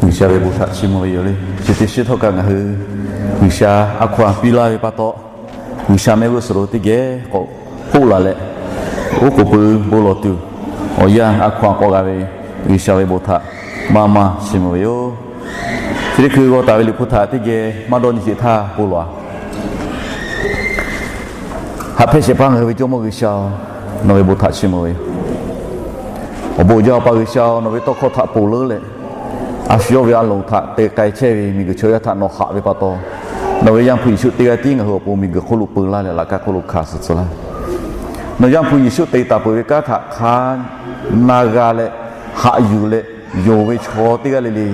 G'uiˬsha ve bon htaꞈ chiˇ mvuh ve yoˬ le. Chi teˇ shiˉ htawˇ kaꞈ ngaˬ hui G'uiˬsha a hkaw-anˬ piˇ laˇ ve pa taw, G'uiˬsha mehˆ g'uˇ suhˍ lo teˇ geh k'awꞈ hoˆ laˬ leh, oˉ k'oˍ pui bon lawˬ tuˬ, awˬ yanˇ a hkaw-anˬ k'awꞈ g'a ve G'uiˬsha ve bon htaꞈ maˇ maˇ chiˇ mvuh ve yoˬ. Chi teˇ hkui g'aw taˍ ve Liꞈ hpu htaꞈ teˇ geh maˇ dawˇ nyi sheˍ htaˇ bon lawˬ-a. Haꞈ hpehˇ shehˍ hpaˇ ngaˬ hui ve Jawˇmawˇ G'uiˬsha-oˬ, nawˬ ve bon htaꞈ chiˇ mvuh ve yoˬ. Awˬ bon jaˇ Awˬ pa G'uiˬsha-oˬ, nawˬ ve tawˇ hkawˇ htaꞈ ponˬ leuˉ leh, a shu yawˇ ve a loˍ htaꞈ te k'ai chehˇ ve miˬguiˬ chaw yaˇ htaꞈ nawˬ haꞈ ve pa taw, nawˬ ve Yaˇ hpu Yeˍsuˆ teˇ g'aˇ tiˉ ngaˬ hui awˬ pon miˬguiˬ hk'oˆ lo peu laˇ leh laꞈ kaˇ hk'oˆ lo hkanˍ suh tcuh laˇ. Nawˬ Yaˇ hpu Yeˍsuˆ te taˍ peuˬ ve kanˉ htaꞈ hk'a na g'a leh, haꞈ yuˬ leh, yonˍ ve chaw teˇ g'aˇ le le,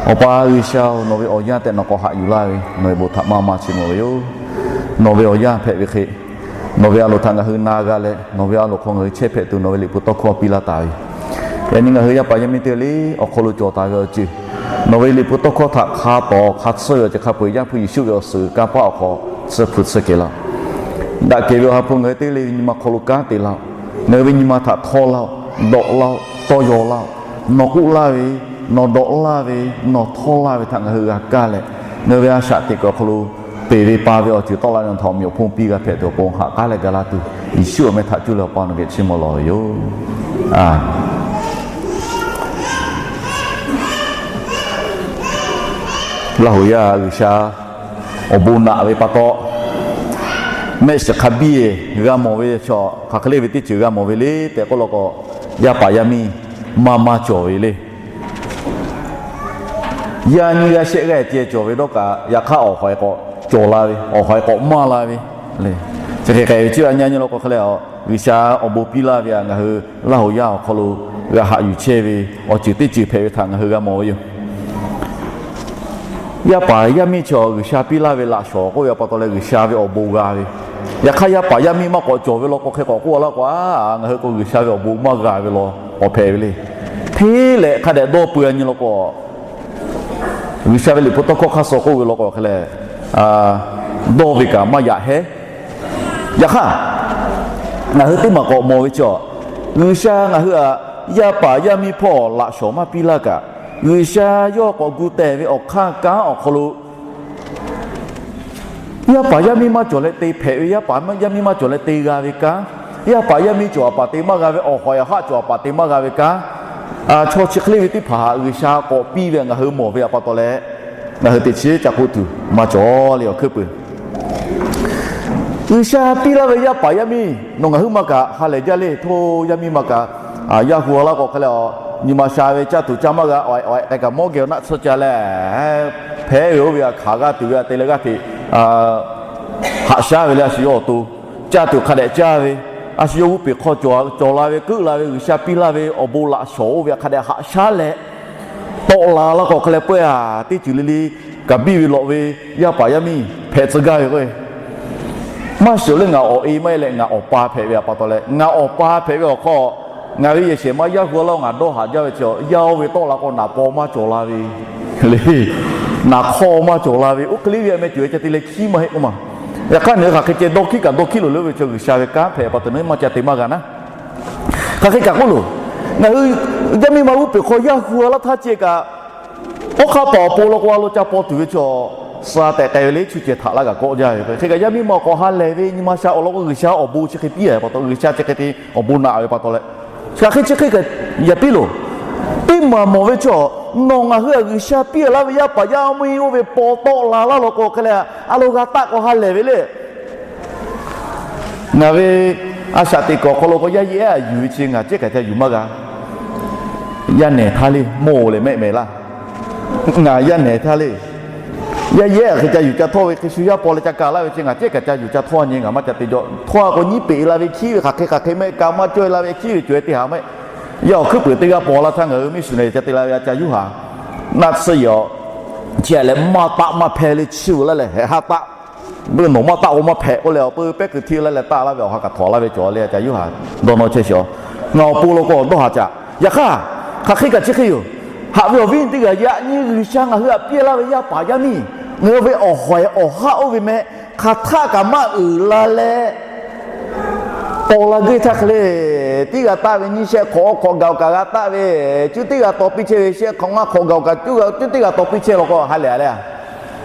Awˬ pa G'uiˬsha-oˬ, nawˬ ve awˬ yanˇ tehꞈ nawˬ k'awꞈ haꞈ yuˬ laˇ ve, nawˬ ve bon htaꞈ maˇ maˇ chiˇ mvuh ve yoˬ. Nawˬ ve awˬ yanˇ hpehꞈ ve hk'e, nawˬ ve a loˍ htaꞈ ngaˬ hui na g'a leh, nawˬ ve a loˍ hk'aw ngaˬ hui chehˇ hpehꞈ tuˬ nawˬ ve Liꞈ hpu tawˇ hkawˇ piˇ laˇ taˍ ve, yaꞈ nyi ngaˬ hui yaˇ paˍ yaˇ miˇ teˇ g'aˇ le awˬ hk'aw lo cawˬ taˍ ve awˬ ceuˬ, nawˬ ve Liꞈ hpu tawˇ hkawˇ htaꞈ hk'a tawˍ hk'a tsuhˇ ve awˬ ceuˬ hk'a peu-eˬ Yaˇ hpu Yeˍsuˆ ve awˬ suhˍ kanˇ paˆ awˬ hk'aw tsuhˇ hpu tsuhˇ kehˬ laˇ. Daꞈ kehˬ ve Awˬ ha hpu ngaˬ hui teˇ g'aˇ le ve nyi ma hk'aw lo kanˉ te laˇ-oˆ. Ngaˬ hui ve nyi ma htaꞈ htawˇ laˇ-oˆ, dawꞈ laˇ-oˆ, tawˇ yaw laˇ-oˆ. Nawˬ k'oˆ laˇ ve, nawˬ dawꞈ laˇ ve, nawˬ htawˇ laˇ ve htaꞈ ngaˬ hui g'a kaˇ leh, ngaˬ hui ve a shaꞈ teꞈ kuiˬ awˬ hk'aw lo peˬ ve pa ve awˬ ceuˬ tawˆ la ve nawˬ htaꞈ awˬ meꞈ awˬ hponˇ piˇ g'a hpehꞈ tuˬ awˬ pon haꞈ k'aˉ leh ga laˇ tuˬ, Yeˍsuˆ awˬ meh htaꞈ cuˇ leh Awˬ pa nawˬ geh chiˇ mvuh lawˬ ve yoˬ. Laˇ huˍ yaˇ G'uiˬsha awˬ bon naꞈ ve pa taw, mehˆ shiˍ hk'a biˇ g'a mawˬ ve chaw, hk'aˬ hk'e le ve teˇ ceuˬ g'a mawˬ ve le tehꞈ k'oˆ law k'o, yaˇ paˍ yaˇ miˇ maˇ maˇ cawˬ ve le. Yaˇ nyiˇ g'aˇ shehˆ g'aˇ ceh cawˬ ve dawˇ kaꞈ, yaꞈ hk'aˇ awˬ hawehˍ k'awꞈ cawˬ la ve, awˬ hawehˍ k'awꞈ maˇ la ve le. Chi hk'e k'ai ve chi a nyi nyi law k'o hk'e leh, G'uiˬsha awˬ bon piˇ laˇ ve htaꞈ ngaˬ hui Laˇ huˍ yaˇ awˬ hk'aw lo g'a haꞈ yuˬ chehˇ ve awˬ ceuˬ teˇ ceuˬ hpehꞈ ve htaꞈ ngaˬ hui g'a mawˬ ve yoˬ. Yaˇ paˍ yaˇ miˇ chaw G'uiˬsha piˇ laˇ ve laꞈ shawnˍ k'oˆ ve pa taw leh G'uiˬsha ve awˬ bon g'a ve. Yaꞈ hk'aˇ yaˇ paˍ yaˇ miˇ maˇ k'awꞈ cawˬ ve law k'o hk'e k'awꞈ k'oˆ laˇ k'o, a, ngaˬ hui k'o G'uiˬsha ve awˬ bon maˇ g'a ve law k'awꞈ hpehꞈ ve le. Hteˇ leh hk'a dehꞈ dawˇ peu a nyi law k'o, G'uiˬsha ve Liꞈ hpu tawˇ hkawˇ hk'a suh k'oˆ ve law k'o hk'e leh, dawˇ ve kaꞈ maˇ yaꞈ hehˉ. Yaꞈ hk'aˇ, ngaˬ hui teˇ maˬ k'awꞈ mawˬ ve chaw, G'uiˬsha ngaˬ hui htaꞈ yaˇ paˍ yaˇ miˇ hpawˇ laꞈ shawnˍ maˇ piˇ laˇ kaꞈ, G'uiˬsha yawˇ k'awꞈ gu tehˬ ve awˬ hk'aˇ kanˉ awˬ hk'aw lo yaˇ paˍ yaˇ miˇ maˇ cawˬ leh te hpehꞈ ve, yaˇ paˍ yaˇ miˇ maˇ cawˬ leh te g'a ve kanˉ, yaˇ paˍ yaˇ miˇ cawˬ a paˍ te maˇ g'a ve, awˬ hawehˍ awˬ haˆ cawˬ a paˍ te maˇ g'a ve kanˉ, chaw chi hk'e le ve teˇ hpaˍ htaꞈ G'uiˬsha k'awꞈ piˇ ve ngaˬ hui mawˬ ve pa taw leh, ngaˬ hui teꞈ chiˉ ca k'oˆ tuˬ maˇ cawˬ le awˬ hkuiˉ puiˍ. G'uiˬsha piˇ laˇ ve yaˇ paˍ yaˇ miˇ nawˬ ngaˬ hui maˇ kaꞈ ha lehˬ jaˇ le. Hto yaˇ miˇ maˇ kaꞈ, yaˇ hu a laˇ k'o hk'e leh, nyi ma sha ve caˇ tuˬ caˇ maˇ g'a, awehꞈ k'ai kaꞈ mawˇ geh awˬ naˆ tsuhˇ ca leh, hpehꞈ ve oˇ ve a hkanˍ g'aˇ tuˬ ve a te leh g'aˇ hteꞈ haꞈ shaˉ ve le. A shu yawˇ awˬ to caˇ tuˬ hk'a dehꞈ caˇ ve, a shu yawˇ g'uˇ peˬ hk'aw cawˬ la ve keuˆ la ve G'uiˬsha piˇ laˇ ve awˬ bon laꞈ shawnˍ oˇ ve a hk'a dehꞈ haꞈ shaˉ leh, tawˆ la laˇ k'o hk'e leh peuˬ a, teˇ ceuˬ le le kaꞈ biˇ ve lawꞈ ve yaˇ paˍ yaˇ miˇ hpehꞈ tcuh gaˇ ve k'o, maˇ shiˍ leh ngaˬ awˬ e maˇ heˆ leh ngaˬ awˬ pa hpehꞈ ve pa taw leh, ngaˬ awˬ pa hpehꞈ ve awˬ hk'aw, ngaˬ ve yehˬ shehˍ ma yaˇ hu a laˇ ngaˬ dawˇ haˍ jaˇ ve chi, yaˇ oˇ ve tawˆ la k'o naˍ paw maˇ cawˬ la ve le. Naˍ hk'aw maˇ cawˬ la ve, oˇ hk'e le ve a meh cawˬ ve ca te leh hkiˉ maˇ heˆ k'oˆ ma. Yaꞈ hk'aˇ nawˬ hui hk'aˬ hk'e ceh dawˇ hkiˉ kaꞈ dawˇ hkiˉ loˬ le ve chi G'uiˬsha ve kanˉ hpehꞈ pa taw nawˬ hui maˇ ca te maˇ g'a naˉ. Hk'aˬ hk'e kaꞈ k'oˆ loˬ, ngaˬ hui yaˇ miˇ ma g'uˇ peˬ hk'aw yaˇ hu a laˇ htaˇ ceh kaꞈ, oˇ hk'aˇ paˍ awˬ pon law k'o a lo ca paw tuˬ ve chaw, suh tehꞈ k'ai ve le, chu ceh htaꞈ laˇ g'a kawˆ jaˇ ve. Hk'e kaꞈ yaˇ miˇ ma awˬ k'awꞈ ha lehˬ ve nyi ma sha awˬ lawn k'o G'uiˬsha awˬ bon chi hk'e piˇ a pa taw, G'uiˬsha chi hk'e te awˬ bon naꞈ ve pa taw leh, hk'aˬ hk'e chi hk'e kaꞈ yaꞈ piˇ loˬ. Teˇ maˬ mawˬ ve chaw, nawˬ ngaˬ hui a G'uiˬsha piˇ laˇ ve yaˇ paˍ yaˇ miˇ oˇ ve paw tawˆ la laˇ law k'o hk'e leh, a lo g'a taˆ k'awꞈ ha lehˬ ve le. Ngaˬ ve a shaꞈ teꞈ kuiˬ awˬ hk'aw lo k'o yaˇ yehˬ a yuˬ ve chi ngaˬ cehˉ kaꞈ ca yuˬ maˇ g'a. Yaˇ nehˬ htaˇ le mawˇ leh mehˆ mehˍ laˇ. Ngaˬ yaˇ nehˬ htaˇ le, yaˇ yehˬ a hk'e ca yuˬ ca htawˇ ve hk'e shu yaˇ paw leh ca ka laˇ ve chi ngaˬ cehˉ kaꞈ ca yuˬ ca htawˇ nyi ngaˬ maˇ ca te jaw. Htawˇ a k'o nyiˉ peꞈ la ve hkiˉ ve hk'aˬ hk'e hk'aˬ hk'e mehˆ ka maˇ cawˇ e la ve hkiˉ ve cawˬ e teˇ ha mehˆ. Yaˇ awˬ hkuiˉ puiˍ teˇ g'aˇ paw laˇ htaˇ ngaˬ hui miˇ suhˍ nehˬ ca te la ve a ca Yoˇhanˬ naˆ tsuhˇ yehˬ chi a leh maˇ taˆ maˇ hpehˇ le chiˇ uiˍ laˇ leh hehꞈ ha taˆ. Nawˬ maˇ taˆ k'o maˇ hpehꞈ k'oˆ leh awˬ to pehˉ kuiˬ htiˇ laˇ leh taˆ laˇ ve awˬ ha kaꞈ htawˍ laˇ ve cawˬ le a ca Yoˇhanˬ dawˇ nawˇ chehˇ sheˍ a. Ngaˬ awˬ pon law k'o dawˇ haˍ caꞈ. Yaꞈ hk'aˇ, hk'aˬ hk'e kaꞈ chi hk'e yoˬ. Haꞈ ve awˬ viˉ teˇ g'aˇ yaꞈ nyi G'uiˬsha ngaˬ hui htaꞈ piˇ laˇ ve yaˇ paˍ yaˇ miˇ, ngaˬ hui ve awˬ hawehˍ awˬ haˆ oˇ ve meh hk'aˬ htaˆ kaꞈ maˇ uiˍ la leh, Tawˍ la geuˇ htaˇ hk'e le, teˇ g'aˇ taˆ ve nyiˇ shehˆ hk'awꞈ awˇ hk'awꞈ gaˬ-oˬ kaꞈ g'a taˆ ve, cuˇ teˇ g'aˇ tawˍ piˇ chehˇ ve shehˆ hk'awꞈ ngaˇ hk'awꞈ gaˬ-oˬ kaꞈ cuˇ teˇ g'aˇ tawˍ piˇ chehˇ law k'o ha lehˬ a le.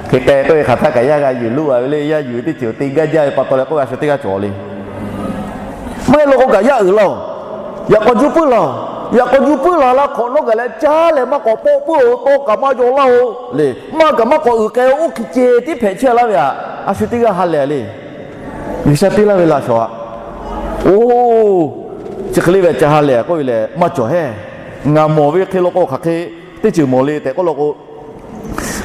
Hk'e k'ai k'oˆ ve hk'aˬ htaˇ kaꞈ yaˇ g'a yuˬ loˆ a ve le, yaˇ yuˬ ve teˇ ceuˬ te gaˇ jaˇ ve pa taw leh k'oˆ g'a shu teˇ g'aˇ cawˬ le. Maˇ heˆ law k'o kaꞈ yaˇ uiˍ laˇ-oˬ. Yaꞈ k'aw juˇ puiˉ laˇ, yaꞈ k'aw juˇ puiˉ laˇ laˇ hk'awꞈ nawˉ gaˬ leh caˇ leh maˇ k'awꞈ pawˆ puiˉ-oˬ, tawˇ kaꞈ maˇ yaw laˇ-oˬ le, maˇ kaꞈ maˇ k'awꞈ uiˍ k'ai-o, oˇ hk'e ceh tiˉ hpehꞈ chehˇ laˇ ve aꞈ, a shu teˇ g'aˇ ha lehˬ le. G'uiˬsha piˇ laˇ ve laꞈ shawˍ aꞈ. Oˇ, chi hk'e le ve ca ha lehˬ k'oˆ ve lehˬ maˇ cawˬ hehˉ. Ngaˬ mawˬ ve hk'e law k'o hk'aˬ hk'e teˇ ceuˬ mawˬ le tehꞈ k'oˆ law k'o,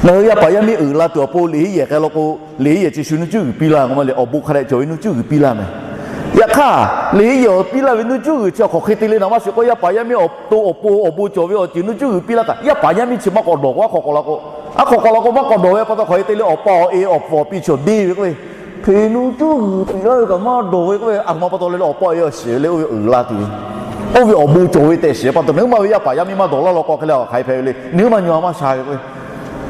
ngaˬ hui yaˇ paˍ yaˇ miˇ uiˍ la tuˬ awˬ pon liꞈ henˉ yehˬ k'ai law k'o, liꞈ henˉ yehˬ chi shu nuˇ cuˇ g'uiˬ piˇ laˇ k'oˆ ma le, awˬ bon hk'a dehꞈ cawˬ ve nuˇ cuˇ g'uiˬ piˇ laˇ mehˍ. Yaꞈ hk'aˇ, liꞈ henˉ yehˬ piˇ laˇ ve nuˇ cuˇ g'uiˬ chi awˬ hk'aˬ hk'e te le naˍ maˇ shiˍ k'o, yaˇ paˍ yaˇ miˇ awˬ to awˬ pon awˬ bon cawˬ ve awˬ ceuˬ nuˇ cuˇ g'uiˬ piˇ laˇ kaꞈ, yaˇ paˍ yaˇ miˇ chi maˇ k'awꞈ dawˬ k'o, aˉ hk'awꞈ k'aw law k'o, maˇ k'awꞈ dawˬ ve pa taw hk'aˬ hk'e te le awˬ pa awˬ e awˬ pfuhˍ awˬ pi cawˬ deˇ ve k'oˆ ve, hk'e nuˇ cuˇ g'uiˬ piˇ laˇ ve kaꞈ maˇ dawˬ ve k'oˆ ve, a htoꞈ ma pa taw le le awˬ pa awˬ e awˬ shiˍ ve le oˇ ve uiˍ la tuˬ ve, oˇ ve awˬ bon cawˬ ve tehꞈ shiˍ pa taw, nawˬ hui ma ve yaˇ paˍ yaˇ miˇ maˇ dawˬ laˇ law k'o hk'e le a hk'aˬ hk'e hpehꞈ ve le, nawˬ hui ma nyi a maˇ sha ve k'oˆ ve.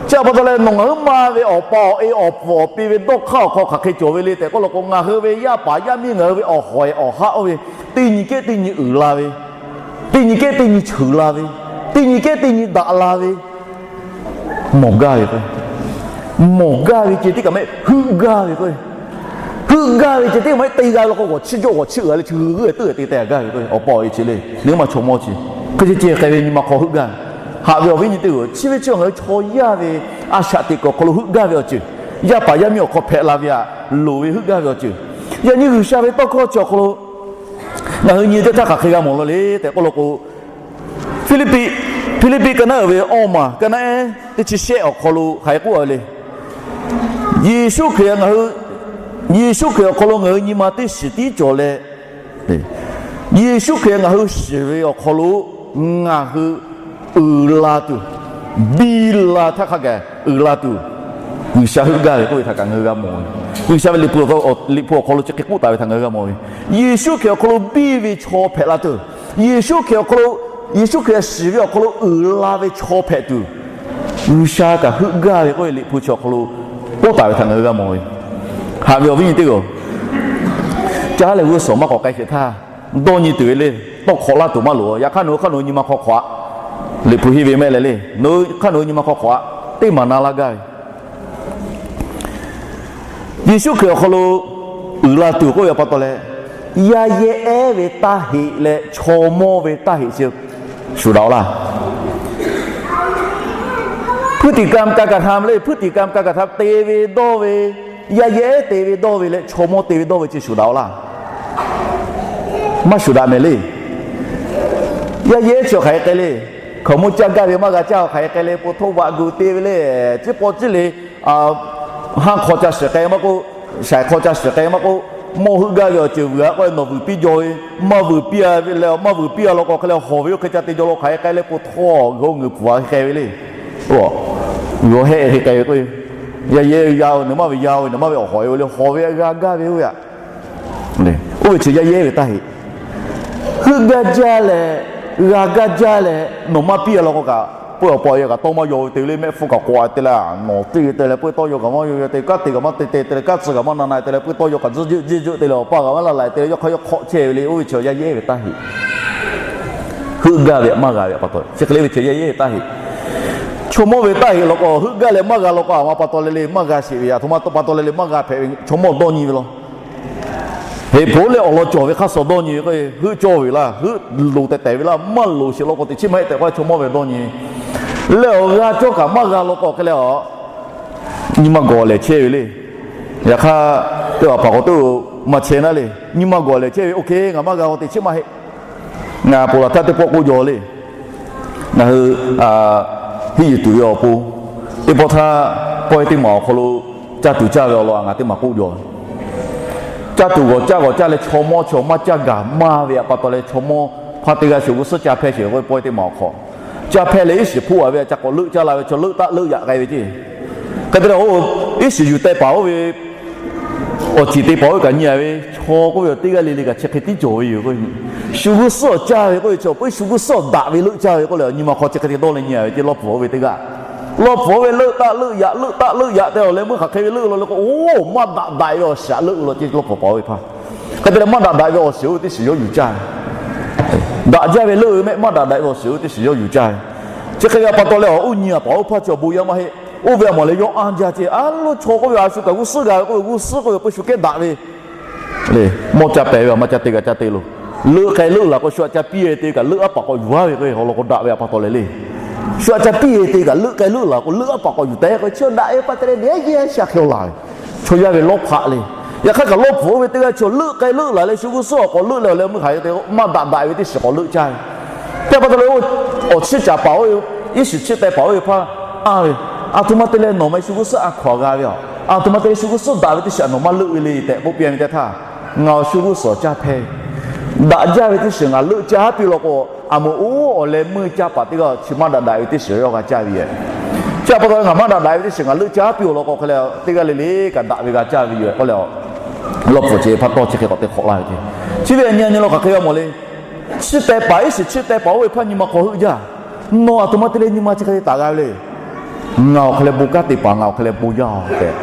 Chi pa taw leh nawˬ ngaˬ hui ma ve awˬ pa awˬ e awˬ pfuhˍ awˬ pi ve dawˇ hk'aˇ awˬ hk'aw hk'aˬ hk'e cawˬ ve le tehꞈ k'oˆ law k'o, ngaˬ hui ve yaˇ paˍ yaˇ miˇ ngaˬ hui ve awˬ hawˍ awˬ haˆ oˇ ve teˇ nyi kehˉ teˇ nyi uiˍ la ve, teˇ nyi kehˉ teˇ nyi cheuˬ la ve, teˇ nyi kehˉ teˇ nyi daꞈ la ve, mawˬ gaˇ ve k'o, mawˬ gaˇ ve ceh tiˉ kaꞈ maˇ heˆ, heuˆ gaˇ ve k'o, heuˆ gaˇ ve ceh tiˉ kaꞈ maˇ heˆ, te g'a ve law k'o g'awˬ chiˇ jawˆ g'awˬ chiˇ uiˍ a le, chi g'uiˬ g'uiˬ teˇ g'aˇ te te g'a gaˇ ve k'o, awˬ pa awˬ e chi le, nawˬ hui ma chaw mawˇ chi hk'e ceh ceh k'ai ve nyi ma hk'aw heuˆ gaˇ ve. Haꞈ ve awˬ viˉ nyi teˇ g'aˇ, chi ve chi ngaˬ hui chaw yaˇ ve a shaꞈ teꞈ kuiˬ awˬ hk'aw lo heuˆ gaˇ ve awˬ ceuˬ, yaˇ paˍ yaˇ miˇ awˬ hk'aw hpehꞈ la ve aꞈ, loˍ ve heuˆ gaˇ ve awˬ ceuˬ, yaꞈ nyi G'uiˬsha ve tawˇ hkawˇ chi awˬ hk'aw lo ngaˬ hui nyi teˇ htaˇ hk'aˬ hk'e g'a mawˬ la le tehꞈ k'oˆ law k'o, Hpiˇliˇpiˆ, Hpiˇliˇpiˆ ka naˉ uiˍ ve awˇ maˬ ka naˉ ehˉ teˇ chi shehˆ awˬ hk'aw lo hk'aˬ hk'e k'oˆ a ve le. Yeˍsuˆ Hkriꞈ ngaˬ hui, Yeˍsuˆ Hkriꞈ awˬ hk'aw lo ngaˬ hui nyi ma teˇ shiˍ tiˉ cawˬ leh, Yeˍsuˆ Hkriꞈ ngaˬ hui shiˍ ve awˬ hk'aw lo ngaˬ hui uiˍ la tuˬ, biˇ la htaˇ hk'a gaˬ uiˍ la tuˬ, G'uiˬsha heuˆ gaˇ ve k'oˆ ve htaꞈ kaꞈ ngaˬ hui g'a mawˬ ve. G'uiˬsha ve Liꞈ hpu awˬ hk'aw lo chi hk'e k'oˆ taˍ ve htaꞈ ngaˬ hui g'a mawˬ ve. Yeˍsuˆ Hkriꞈ awˬ hk'aw lo biˇ ve chaw hpehꞈ la tuˬ, Yeˍsuˆ Hkriꞈ awˬ hk'aw lo, Yeˍsuˆ Hkriꞈ shiˍ ve awˬ hk'aw lo uiˍ la ve chaw hpehꞈ tuˬ, G'uiˬsha kaꞈ heuˆ gaˇ ve k'oˆ ve Liꞈ hpu chi awˬ hk'aw lo k'oˆ taˍ ve htaꞈ ngaˬ hui g'a mawˬ ve. Haꞈ ve awˬ viˉ nyi teˇ g'aˇ, caˉ leh g'uˇ suhˍ maˇ k'awꞈ k'ai sheˍ htaˇ, dawˇ nyi tuˬ ve le. Tawˇ hk'awꞈ laˇ tuˬ maˇ loˍ. Yaꞈ hk'aˇ nawˬ hui hk'aˇ nawˬ hui nyi ma hk'aw hk'awꞈ a. Liꞈ hpu henˇ ve maˇ heˆ leh le, nawˬ hui hk'aˇ nawˬ hui nyi ma hk'aw hk'awꞈ a, teˇ maˬ na laˇ gaˇ ve Yeˍsuˆ Hkriꞈ awˬ hk'aw lo uiˍ la tuˬ k'oˆ ve pa taw leh, yaˇ yehˇ ehˉ ve taˇ heꞈ leh chaw mawˇ ve taˇ heꞈ chi shuˍ daꞈ-oꞈ laˇ. พฤติกรรมการกระทำ le, พฤติกรรมการกระทำ te ve dawˇ ve, yaˇ yehˇ ehˉ te ve dawˇ ve leh chaw mawˇ te ve dawˇ ve chi shuˍ daꞈ-oꞈ laˇ. Maˇ shuˍ daꞈ mehˍ le. Yaˇ yehˇ ehˉ chi hk'aˬ hk'e k'ai le. Hkaoˍmonˇ caˇ gaˇ ve maˇ g'a caˇ, hk'aˬ hk'e k'ai le, po htoˇ vaꞈ gu te ve le, ciˉ paw ciˉ le, haˉ hk'aw ca shiˍ k'ai maˇ k'oˆ, shaiˍ hk'aw ca shiˍ k'ai maˇ k'oˆ, mawˇ heuˆ gaˇ ve awˬ ceuˬ vuiˬ a k'oˆ leh nawˬ vuiˬ piˇ jaw ve, maˇ vuiˬ piˇ a ve leh maˇ vuiˬ piˇ a law k'o hk'e leh hawˬ ve oˇ hk'e ca te jaw law, hk'aˬ hk'e k'ai leh po htoˇ g'awˇ ngeuˍ pfuhˍ a hk'e k'ai ve le. G'awˇ hehˆ hk'e k'ai ve k'o, yaˇ yehˇ ve yaˇ-oˬ, nawˬ maˇ ve yaˇ-oˬ, nawˬ maˇ ve awˬ hawˬ e ve le, hawˬ ve g'a gaˇ ve oˇ ve aꞈ. Oˇ ve chi yaˇ yehˇ ve taˇ heꞈ. Heuˆ gaˇ jaˇ leh, g'a gaˇ jaˇ leh nawˬ maˇ piˇ a law k'o kaꞈ, peuˇ awˬ pa awˬ e kaꞈ tawˇ maˇ yaw ve te ve le, mehˆ hpfuhˇ kaꞈ k'awꞈ a te leh, nawˬ teˇ ve te leh peuˇ tawˇ yaw kaꞈ maˇ yaw yaw te, kanˉ te kaꞈ maˇ te te te leh, kanˉ tcuh kaꞈ maˇ na na te leh, peuˇ tawˇ yaw kaꞈ tzuhˆ jeuˆ tzuhˆ jeuˆ te leh, awˬ pa kaꞈ maˇ laˬ laˬ te leh, yawˇ hk'aˇ yawˇ hk'awꞈ chehˇ ve le. Oˇ ve chi yaˇ yehˇ ve taˇ heꞈ. Heuˆ gaˇ ve maˇ g'a ve pa taw, chi hk'e le ve chi yaˇ yehˇ ve taˇ heꞈ. Chaw mawˇ ve taˇ heꞈ law k'o, heuˆ gaˇ leh maˇ g'a law k'o, a ma pa taw le le maˇ g'a sheˍ ve, a htoꞈ ma pa taw le le maˇ g'a hpehꞈ ve, chaw mawˇ dawˇ nyi ve law. Heˍ poˍ leh awˬ lawn cawˬ ve hk'aˇ suh dawˇ nyi ve k'o, heuˆ cawˇ ve laˇ, heuˆ loˍ tehꞈ tehˬ ve laˇ, maˇ loˍ sheˍ law k'o teꞈ chiˉ maˇ heˆ tehꞈ k'oˆ leh chaw mawˇ ve dawˇ nyi ve. Leh awˬ g'a cawˇ kaꞈ maˇ g'a law k'o hk'e leh a, nyi ma gawˬ lehˬ chehˇ ve le. Yaꞈ hk'aˇ, teˇ hpaˍ hpaˍ k'awꞈ teˇ maˇ chehˇ naˉ le, nyi ma gawˬ lehˬ chehˇ ve, OK, ngaˬ maˇ g'a k'o teꞈ chiˉ maˇ heˆ. Ngaˬ ponˬ laˬ htaˇ teˇ pawˆ k'oˆ jaw le. Ngaˬ hui hiˉ yuˬ tuˬ ve awˬ pon, teˇ pawˆ htaˇ pawehˇ teˇ maˬ awˬ hk'aw lo caˇ tuˬ caˇ ve awˬ lawn ngaˬ teˇ maˬ k'oˆ jaw. Caˇ tuˬ g'awˬ caˇ g'awˬ caˇ leh chaw mawˇ chaw maˇ caˇ gaˬ maˇ ve pa taw leh chaw mawˇ hpaˇ teˇ g'aˇ shuˍ g'uˇ suhˉ caˇ hpehˇ sheˍ k'oˆ ve pawehˇ teˇ maˬ awˬ hk'aw, caˇ hpehˇ leh iˉ shiˍ hpuˆ a ve a ca k'awꞈ leuˆ caˇ la ve chaw leuˆ taˆ leuˆ yaꞈ k'ai ve ceˇ. Hk'e te leh, iˉ shiˍ yuˬ teh paˍ oˇ ve awˬ ceˬ te paˍ oˇ ve kaꞈ nyi a ve, chaw k'oˆ ve awˬ teˇ g'aˇ le le kaꞈ chi hk'e tiˉ cawˬ ve yoˬ k'o, shu g'uˇ suhˉ awˬ caˇ ve k'oˆ ve chaw, puiˉ shu g'uˇ suhˉ awˬ daꞈ ve leuˆ caˇ ve k'oˆ leh, nyi ma hk'aw chi hk'e te dawˇ leh nyi a ve ceˇ. Lawˇ pfuhˍ oˇ ve teˇ g'aˇ, lawˇ pfuhˍ oˇ ve leuˆ taˆ leuˆ yaꞈ leuˆ taˆ leuˆ yaꞈ te awˬ leh meuˇ hk'aˬ hk'e ve leuˆ law le k'o, oˇ maˇ daꞈ daꞈ ve awˬ shaꞈ leuˆ law ceˇ. Lawˇ pfuhˍ paˍ oˇ ve hpaˇ Hk'e te leh maˇ daꞈ daꞈ ve awˬ shiˍ oˇ ve teˇ shiˍ yawˇ yuˬ caˇ ve. Daꞈ jaˇ ve leuˆ ve mehˆ maˇ daꞈ daꞈ ve awˬ shiˍ oˇ ve teˇ shiˍ yawˇ yuˬ caˇ ve. Chi hk'e ve pa taw leh awˬ uˉ nyi a paˍ oˇ hpaˇ chi awˬ bon yaˇ maˇ heˆ. Oˇ ve a mawˬ leh yawˇ anˇ jaˇ ce. A loˇ chaw k'oˆ ve a shu kaꞈ g'uˇ suhˉ g'a ve k'oˆ ve, g'uˇ suhˉ k'oˆ ve peu shu kehˉ daꞈ ve le. Mawˇ ca pehˍ ve a maˇ ca te kaꞈ ca te loˬ. Leuˆ k'ai leuˆ laˬ k'o shu aꞈ ca piˇ e te kaꞈ leuˆ aˉ paˍ k'awꞈ yuˬ a ve k'o, awˬ lawn k'o daꞈ ve a pa taw leh le. Shu aꞈ ca piˇ e te kaꞈ leuˆ k'ai leuˆ laˬ k'o leuˆ aˉ paˍ k'awꞈ yuˬ taˍ k'o, chi daꞈ ve pa taw leh neˇ yaˇ shaꞈ hk'e laˬ ve. Chaw yaˇ ve lawˇ hpaꞈ le. Yaꞈ hk'aˇ kaꞈ lawˇ pfuhˍ oˇ ve teˇ g'aˇ chi leuˆ k'ai leuˆ laˬ leh shu g'uˇ suhˉ awˬ k'awꞈ leuˆ leh awˬ leh meuˇ hk'aˬ hk'e te maˇ daꞈ daꞈ ve teˇ shiˍ k'awꞈ leuˆ caˇ ve. Te pa taw leh oˇ, awˬ chiˇ caˍ paˍ oˇ ve, iˉ shiˍ chiˇ teh paˍ oˇ ve hpaˇ anˇ ve, a htoꞈ ma te leh nawˬ ma shu g'uˇ suhˉ a hkaw aꞈ g'a ve a, a htoꞈ ma te leh shu g'uˇ suhˉ daꞈ ve teˇ shiˍ nawˬ maˇ leuˆ ve le tehꞈ k'oˆ piˇ ve teˇ htaˇ, ngaˬ awˬ shu g'uˇ suhˍ awˬ caˇ hpehˇ ve. Daꞈ jaˇ ve teˇ shiˍ ngaˬ leuˆ caˇ haˉ piˇ law k'o, a moˍ oˇ awˬ leh meuˇ caˇ paˍ teˇ g'aˇ chi maˇ daꞈ daꞈ ve teˇ shiˍ yawˇ g'a caˇ ve yoˬ. Chi a pa taw ngaˬ maˇ daꞈ daꞈ ve teˇ shiˍ ngaˬ leuˆ caˇ haˉ piˇ law k'o hk'e leh teˇ g'aˇ le le kaꞈ daꞈ ve g'a caˇ ve yoˬ k'oˆ leh, lawˇ pfuhˍ ce pa taw chi hk'e k'awꞈ te hk'awꞈ laˇ ve ce. Chi ve a nyi a nyi law hk'aˬ hk'e g'a mawˬ le. Chiˇ teh paˍ iˉ shiˍ chiˇ teh paˍ oˇ ve hpaˇ nyi ma hk'aw heuˆ jaˇ. Nawˬ a htoꞈ ma te leh nyi ma chi hk'e te taˍ g'a ve le. Ngaˬ awˬ hk'e leh bon kanˉ te paˍ, ngaˬ awˬ hk'e leh bon yaˇ tehꞈ,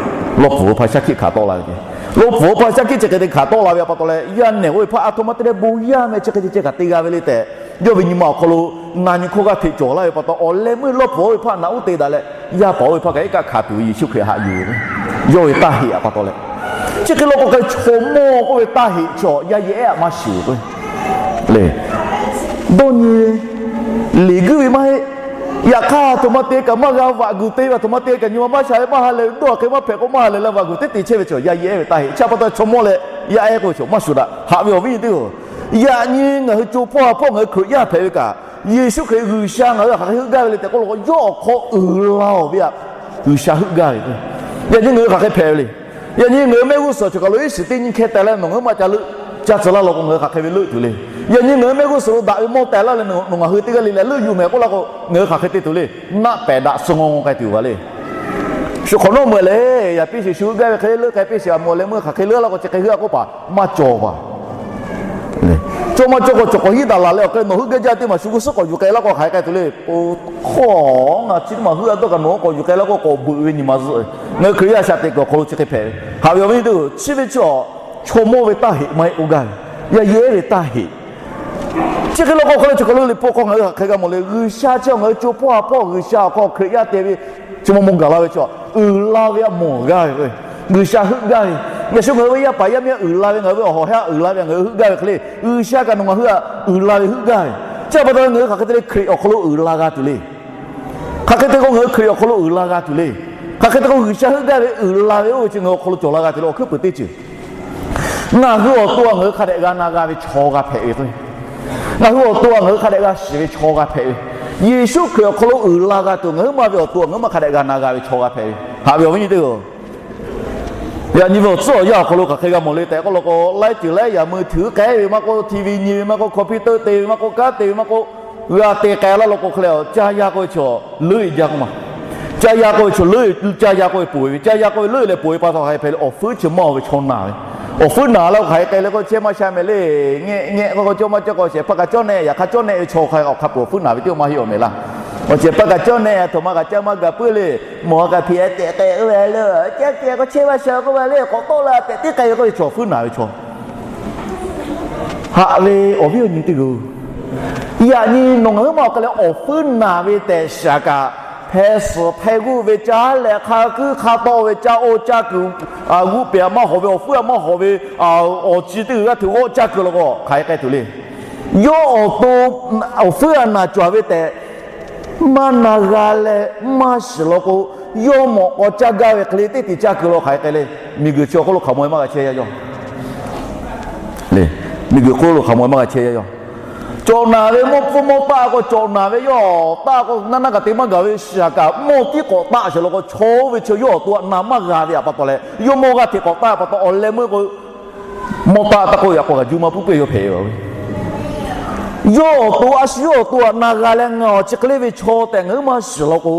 lawˇ pfuhˍ ve hpaˇ shaˉ hkiˆ hkanˍ tawˆ la ve ce. Lawˇ pfuhˍ ve hpaˇ shaˉ hkiˆ chi hk'e te hkanˍ tawˆ la ve a pa taw leh, yaˇ nehˬ oˇ ve hpaˇ a htoꞈ ma te leh bon yaˇ meh chi hk'e te ceh kaꞈ te g'a ve le tehꞈ, yawˇ ve nyi ma awˬ hk'aw lo na nyi hkawˇ g'aˇ hteꞈ cawˬ laˇ ve pa taw, awˬ leh meuˇ lawˇ pfuhˍ oˇ ve hpaˇ naꞈ uˉ te daꞈ leh, yaˇ paˍ oˇ ve hpaˇ kaꞈ iˉ kaˆ hkanˍ tuˬ ve Yeˍsuˆ Hkriꞈ haꞈ yuˬ ve. Yawˇ ve taˇ heꞈ a pa taw leh, chi hk'e law k'o hk'e chaw mawˇ k'oˆ ve taˇ heꞈ chaw yaˇ yehˬ ehˉ aꞈ maˇ shuˍ k'o le. Dawˇ nyi ve, liꞈ guiˇ ve maˇ heˆ. Yaꞈ hk'aˇ a htoꞈ ma te kaꞈ maˇ g'a vaꞈ guˬ te ve, a htoꞈ ma te kaꞈ nyi ma maˇ sha ve maˇ ha lehˬ ve, dawˇ hk'e maˇ hpehꞈ k'o maˇ ha lehˬ leh vaꞈ guˬ teˉ te chehˇ ve chaw yaˇ yehˬ ehˉ ve taˇ heꞈ. Chi a pa taw chaw mawˇ leh yaˇ ehˉ k'oˆ ve chaw maˇ shuˍ daꞈ. Haꞈ ve awˬ viˉ nyi teˇ-oˬ, yaꞈ nyi ngaˬ hui co hpawˇ ha hpawˇ ngaˬ hui Hkriꞈ yaˇ hpehꞈ ve kaꞈ, Yeˍsuˆ Hkriꞈ G'uiˬsha ngaˬ hui hk'aˬ hk'e heuˆ gaˇ ve le tehꞈ k'oˆ law k'o, yawˇ awˬ hk'aw uiˍ la-oˬ ve aꞈ, G'uiˬsha heuˆ gaˇ ve. Yaꞈ nyi ngaˬ hui hk'aˬ hk'e hpehꞈ ve le. Yaꞈ nyi ngaˬ hui mehˆ g'uˇ suhˍ cawˬ kaˬ lo iˉ shiˍ teˇ nyiˇ hkehˇ teh leh nawˬ ngaˬ hui maˇ ca leuˆ, ca tcuh laˇ law k'o ngaˬ hui hk'aˬ hk'e ve leuˆ tuˬ le. Yaꞈ nyi ngaˬ hui mehˆ g'uˇ suhˍ lo daꞈ ve mawˇ teh laˇ leh nawˬ ngaˬ hui teˇ g'aˇ le leh leuˆ yuˬ mehˍ k'oˆ laˇ k'o, ngaˬ hui hk'aˬ hk'e te tuˬ le. Naˆ pehˍ daꞈ suh ngaw ngaw k'ai tuˬ yoˬ le. Shu hk'awꞈ nawˉ meuꞈ le, yaꞈ piˇ shiˍ shu heuˆ gaˇ ve hk'e le leuˆ k'ai piˇ shiˍ a moˍ leh meuˇ hk'aˬ hk'e leuˆ laˇ k'o chi hk'e heuˆ a k'oˆ paˍ maˇ cawˬ paˍ. Cawˇ maˇ cawˇ k'o cawˬ k'awꞈ hiˉ daꞈ laˬ leh awˬ hk'e nawˬ heuˆ gaˇ jaˇ teˇ maˬ shu g'uˇ suhˉ k'awꞈ yuˬ k'ai laˇ k'o hk'aˬ hk'e k'ai tuˬ le. Oˬ hk'aw, ngaˬ chi teˇ maˬ heuˆ a dawˇ kaꞈ nawˬ k'awꞈ yuˬ k'ai laˇ k'o k'awꞈ beuꞈ ve nyi ma zuhˆ. Ngaˬ hui Hkriꞈ yaˇ shaꞈ teꞈ kuiˬ awˬ hk'aw lo chi hk'e hpehꞈ ve. Haꞈ ve awˬ viˉ nyi teˇ-oˬ, chi ve chi a chaw mawˇ ve taˇ heꞈ maˇ heˆ k'oˆ gaˇ ve, yaˇ yehˬ ehˉ ve taˇ heꞈ. Chi hk'e law k'o hk'aw leh cawˬ kaˬ lo liꞈ hpu hk'aw ngaˬ hui hk'aˬ hk'e g'a mawˬ le. G'uiˬsha chi ngaˬ hui co hpawˇ ha hpawˇ G'uiˬsha awˬ hk'aw Hkriꞈ yaˇ te ve chi maw maw gaˬ la ve chaw uiˍ la ve aꞈ mawˬ gaˇ ve k'o, G'uiˬsha heuˆ gaˇ ve. Yaꞈ shu ngaˬ hui ve yaˇ paˍ yaˇ miˇ aꞈ uiˍ la ve, ngaˬ hui ve awˬ hawˬ hehˉ aꞈ uiˍ la ve, ngaˬ hui heuˆ gaˇ ve hk'e le, G'uiˬsha kaꞈ nawˬ ngaˬ hui aꞈ uiˍ la ve heuˆ gaˇ ve. Chi a pa taw ngaˬ hui hk'aˬ hk'e te leh Hkriꞈ awˬ hk'aw lo uiˍ la g'a tuˬ le. Hk'aˬ hk'e te k'o ngaˬ hui Hkriꞈ awˬ hk'aw lo uiˍ la g'a tuˬ le. Hk'aˬ hk'e te k'o G'uiˬsha heuˆ gaˇ ve uiˍ la ve oˇ ve chi ngaˬ hui awˬ hk'aw lo cawˬ la g'a tuˬ le. Awˬ hkuiˉ puiˍ teˇ ceuˬ ngaˬ hui awˬ to aꞈ ngaˬ hui hk'a dehꞈ g'a na g'a ve chaw g'a hpehꞈ ve k'o, ngaˬ hui awˬ to aꞈ ngaˬ hui hk'a dehꞈ g'a shiˍ ve chaw g'a hpehꞈ ve, Yeˍsuˆ Hkriꞈ awˬ hk'aw lo uiˍ la g'a tuˬ ngaˬ huiˉ ma ve awˬ to aꞈ ngaˬ huiˉ ma hk'a dehꞈ g'a na g'a ve chaw g'a hpehꞈ ve. Haꞈ ve awˬ viˉ nyi teˇ-oˬ, yaꞈ nyi ve awˬ tcuhˉ awˬ yanˇ awˬ hk'aw lo hk'aˬ hk'e g'a mawˬ le tehꞈ k'oˆ law k'o, laiˉ ceuˬ laiˉ yaꞈ mui htuiˍ k'ai ve maˇ k'oˆ, TV nyi ve maˇ k'oˆ, computer te ve maˇ k'oˆ, kanˉ te ve maˇ k'oˆ, g'a te k'ai laˇ law k'o hk'e leh, caˇ yaˇ k'oˆ ve chaw leuˆ jaˇ k'oˆ ma. Caˇ yaˇ k'oˆ ve chaw leuˆ, caˇ yaˇ k'oˆ ve poˬ ve, caˇ yaˇ k'oˆ ve leuˆ leh poˬ ve pa taw hk'aˬ hk'e hpehꞈ le. Awˬ fuiˉ chi mawˇ ve chaw naˬ ve, awˬ fuiˉ naˬ la k'o hk'aˬ hk'e k'ai le k'o, chehˇ maˇ sha mehˍ le. Ngeh ngeh k'o, cawˇ maˇ cawˇ k'o shehˍ hpaˇ kaꞈ cawˇ nehˆ, yaꞈ hk'aˇ cawˇ nehˆ ve chaw hk'a awˬ hk'a peuˬ awˬ fuiˉ naˬ ve teˇ maˇ heˆ awˬ mehˍ laˇ. Awˬ shehˍ hpaˇ kaꞈ cawˇ nehˆ, a htoꞈ ma kaꞈ caˇ maˇ gaˬ puiˉ le. Mawˬ kaꞈ hpiꞈ tehꞈ k'ai k'oˆ ve le. Caˇ k'ai k'o chehˇ maˇ sha k'oˆ ve le. K'awꞈ tawˆ la tehꞈ tiˉ k'ai ve k'oˆ ve chaw fuiˉ naˬ ve chaw. Haꞈ ve awˬ viˉ awˬ nyi teˇ g'aˇ, yaꞈ nyi nawˬ ngaˬ huiˉ ma awˬ hk'e leh awˬ fuiˉ naˬ ve tehꞈ shaˍ kaꞈ, hpeh suhˍ hpeh g'uˇ ve caˇ leh hk'a kuiˉ hk'a tawˆ ve caˇ oˇ caˇ kuiˬ g'uˇ pehˍ aꞈ maˇ hawˍ ve, awˬ fuiˉ aꞈ maˇ hawˍ ve, awˬ ci teˇ g'uiˬ g'aˇ hteꞈ g'awˆ caˇ kuiˬ law k'o hk'aˬ hk'e k'ai tuˬ le. Yawˇ awˬ to awˬ fuiˉ aꞈ naˬ cawˬ ve tehꞈ maˇ na g'a leh maˇ shiˍ law k'o, yawˇ mawꞈ k'aw caˇ gaˇ ve hk'e le teˇ te caˇ kuiˬ law k'o hk'aˬ hk'e k'ai le. Miˬguiˬ chi awˬ hk'oˆ lo hk'aˬ mawˬ e maˇ g'a chehˇ yaˇ yawˇ le. Miˬguiˬ hk'oˆ lo hk'aˬ mawˬ e maˇ g'a chehˇ yaˇ yawˇ. Cawˬ naˬ ve mawˇ pfuhˇ mawˇ taˆ k'o, cawˬ naˬ ve yawˇ taˆ k'o naˇ naˇ kaꞈ te maˇ gaˬ ve shaˍ kaꞈ mawˇ tiˉ k'awꞈ taˆ sheˍ law k'o, chaw oˇ ve chi yawˇ awˬ to aꞈ na maˇ g'a ve aꞈ pa taw leh, yawˇ mawˇ g'aˇ hteꞈ k'awꞈ taˆ pa taw awˬ leh meuˇ k'o, mawˇ taˆ taˆ k'oˆ ve aꞈ k'aw kaꞈ juˇ maˇ puiˉ peuˬ yawˇ hpehꞈ ve. Yawˇ awˬ to a shu yawˇ awˬ to aꞈ na g'a leh ngaˬ awˬ chi hk'e le ve chaw tehꞈ ngaˬ huiˉ ma shiˍ law k'o,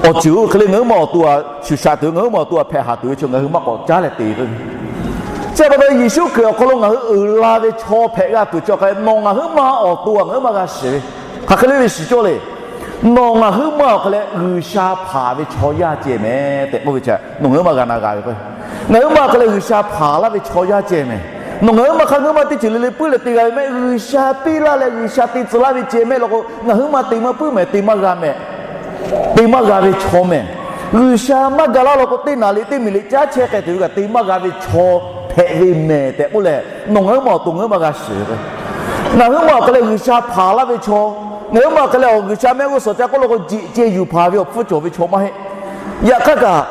awˬ ceuˬ oˇ hk'e le ngaˬ huiˉ ma awˬ to aꞈ shuˍ shaꞈ tuˬ ve, ngaˬ huiˉ ma awˬ to aꞈ hpehꞈ haˍ tuˬ ve chaw ngaˬ hui maˇ k'awꞈ caˉ leh te ve. Chi pa taw Yeˍsuˆ Hkriꞈ awˬ hk'aw lo ngaˬ hui uiˍ la ve chaw hpehꞈ g'a tuˬ chi awˬ hk'a, nawˬ ngaˬ huiˉ ma awˬ to aꞈ ngaˬ huiˉ ma g'a shiˍ ve hk'aˬ hk'e le ve shiˍ cawˇ le. Nawˬ ngaˬ huiˉ ma awˬ hk'e leh G'uiˬsha hpanˍ ve chaw yaˇ ceh mehˍ tehꞈ k'oˆ ve chi, nawˬ ngaˬ huiˉ ma g'a na g'a ve k'o, ngaˬ huiˉ ma awˬ hk'e leh G'uiˬsha hpanˍ laˇ ve chaw yaˇ ceh mehˍ. Nawˬ ngaˬ huiˉ ma hk'a ngaˬ huiˉ ma teˇ ceuˬ le le puiˉ leh te g'a ve mehˆ. G'uiˬsha piˇ laˇ leh G'uiˬsha te tcuh laˇ ve ceh mehˆ law k'o, ngaˬ huiˉ ma te maˇ puiˉ mehˍ, te maˇ g'a mehˍ. Te maˇ g'a ve chaw mehˍ. G'uiˬsha maˇ ga laˇ law k'o, teˇ naˍ liꞈ teˇ miˬ liꞈ caˉ chehˇ k'ai tuˬ ve kaꞈ te maˇ g'a ve chaw hpehꞈ ve mehˍ tehꞈ k'oˆ leh, nawˬ ngaˬ huiˉ ma awˬ to ngaˬ huiˉ ma g'a shiˍ ve k'o, ngaˬ huiˉ ma awˬ hk'e leh G'uiˬsha hpanˍ laˇ ve chaw, ngaˬ huiˉ ma awˬ hk'e leh awˬ G'uiˬsha mehˆ g'uˇ suhˍ ca k'oˆ law k'o, jiꞈ ceh yuˬ hpanˍ ve awˬ hpfuhˇ cawˬ ve chaw maˇ heˆ. Yaꞈ hk'aˇ kaꞈ,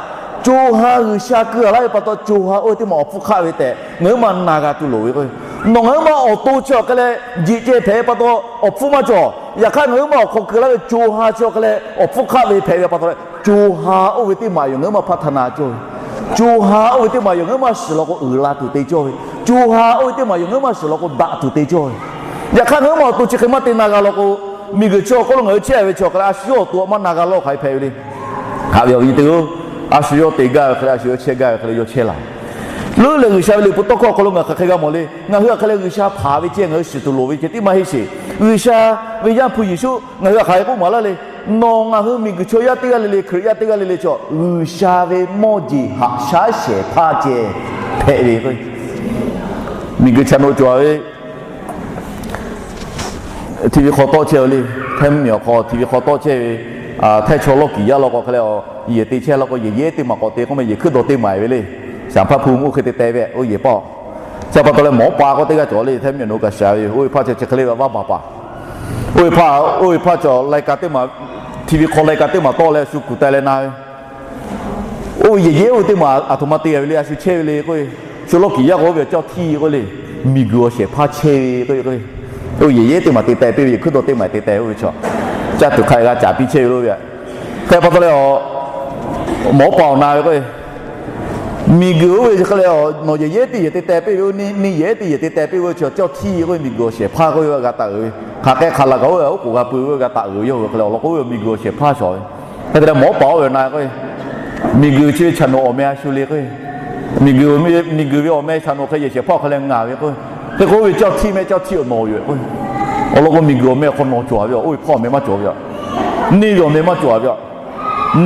co ha G'uiˬsha keu laˇ ve pa taw, co ha oˇ ve teˇ maˬ awˬ hpfuhˇ hk'aˆ ve tehꞈ ngaˬ huiˉ ma na g'a tuˬ loˍ ve k'o, nawˬ ngaˬ huiˉ ma awˬ to chi awˬ hk'e leh jiꞈ ceh hpehꞈ ve pa taw awˬ hpfuhˇ maˇ cawˬ. Yaꞈ hk'aˇ, ngaˬ huiˉ ma awˬ hk'aw keu laˇ ve co ha chi awˬ hk'e leh awˬ hpfuhˇ hk'aˆ ve hpehꞈ ve pa taw leh, co ha oˇ ve teˇ maˬ yoˬ ngaˬ huiˉ ma hpaˇ htaˇ na cawˇ ve. Co ha oˇ ve teˇ maˬ yoˬ ngaˬ huiˉ ma shiˍ law k'o uiˍ la tuˬ te cawˇ ve. Co ha oˇ ve teˇ maˬ yoˬ ngaˬ huiˉ ma shiˍ law k'o daꞈ tuˬ te cawˇ ve. Yaꞈ hk'aˇ, ngaˬ huiˉ ma awˬ to chi hk'e maˇ te na g'a law k'o, miˬguiˬ chi awˬ hk'aw lo ngaˬ hui chehˇ ve chi awˬ hk'e leh a shu yawˇ awˬ to maˇ na g'a law hk'aˬ hk'e hpehꞈ ve le. Haꞈ ve awˬ viˉ nyi teˇ-oˬ, a shu yawˇ te gaˇ ve hk'e leh a shu yawˇ chehˇ gaˇ ve hk'e leh yawˇ chehˇ laˇ. Leuˉ leh G'uiˬsha ve liꞈ hpu tawˇ hkawˇ awˬ hk'aw lo ngaˬ hk'aˬ hk'e g'a mawˬ le. Ngaˬ hui a hk'e leh G'uiˬsha hpanˍ ve ceh ngaˬ hui shiˍ tuˬ loˍ ve ceh tiˉ maˇ heˆ sheˍ. G'uiˬsha ve Yaˇ hpu Yeˍsuˆ ngaˬ hui a hk'aˬ hk'e k'oˆ maˍ laˇ le. Nawˬ ngaˬ hui miˬguiˬ chaw yaˇ teˇ g'aˇ le le, Hkriꞈ yaˇ teˇ g'aˇ le le chaw, G'uiˬsha ve mawˇ jeˬ haꞈ shaˉ shehˍ hpaˇ ceh hpehꞈ ve k'o, miˬguiˬ chaꞈ noꞈ cawˬ ve, TV hk'aw tawˆ chehˇ ve le. Htaiˇ mvuhˇmiˬ awˬ hk'aw TV hk'aw tawˆ chehˇ ve, Htaiˇ chaw lawˇ kiˍ yaˇ law k'o hk'e leh, yehˬ te chehˇ law k'o, yehˬ yehˉ teˇ maˬ k'awꞈ te k'oˆ meh, yehˬ hkuiˉ dawˬ teˇ maˬ ve le. Shaˍ hpaˇ hpu mvuhˇ hk'e te teh ve oˇ yehˬ paˇ. Chi pa taw leh mawˉ pa k'o teˇ g'aˇ cawˬ le, Htaiˇ mvuhˇmiˬ awˬ hk'aw lo kaꞈ shaˍ ve, oˇ ve hpaˇ chi chi hk'e le ve vaˇ baˬ paˍ. Oˇ ve hpaˇ, oˇ ve hpaˇ cawˬ laiˉ ka teˇ maˬ, TV hk'aw laiˉ ka teˇ maˬ tawˆ leh shu kuˬ taiˍ leh na ve. Oˇ ve yehˬ yehˉ oˇ ve teˇ maˬ aˬ htoꞈ ma te ve le, a shu chehˇ ve le k'o, shu lawˇ kiˍ yaˇ k'o oˇ ve cawˇ htiˇ k'oˆ le, miˬguiˬ awˬ shehˍ hpaˇ chehˇ ve k'o, oˇ yehˬ yehˉ teˇ maˬ te teh piˇ ve, yehˬ hkuiˉ dawˬ teˇ maˬ te teh oˇ ve chaw, caˇ tuˬ hk'a g'a caˍ piˇ chehˇ ve lo ve. Hk'e pa taw leh, mawˉ pa awˬ na ve k'o, miˬguiˬ oˇ ve hk'e leh, nawˬ yehˬ yehˉ teˇ yehˬ te teh piˇ ve, oˇ neˇ yehˬ teˇ yehˬ te teh piˇ ve chaw, cawˇ htiˇ k'oˆ ve miˬguiˬ awˬ shehˍ hpaˇ k'oˆ ve g'a taˍ uiˍ ve. Hk'aˬ hk'e hk'aˬ laˬ kaꞈ oˇ ve oˉ k'oˍ g'a pui ve g'a taˍ uiˍ ve yawˇ hui hk'e leh awˬ lawn k'o, oˇ ve miˬguiˬ awˬ shehˍ hpaˇ shawˍ ve. Hk'e te leh mawˉ pa oˇ ve na k'o, miˬguiˬ chi ve chaꞈ noꞈ awˬ meh a shu le k'o, miˬguiˬ, miˬguiˬ ve awˬ meh chaꞈ noꞈ hk'e yehˬ shehˍ hpaˇ awˬ hk'e leh ngaˬ ve k'o, hk'e k'o oˇ ve cawˇ htiˇ meh cawˇ htiˇ awˬ nawˬ yoˬ k'o, awˬ lawn k'o miˬguiˬ awˬ meh hk'aw nawˬ cawˬ ve, oˇ ve hpaˇ awˬ meh maˇ cawˬ ve, neˇ ve awˬ meh maˇ cawˬ ve,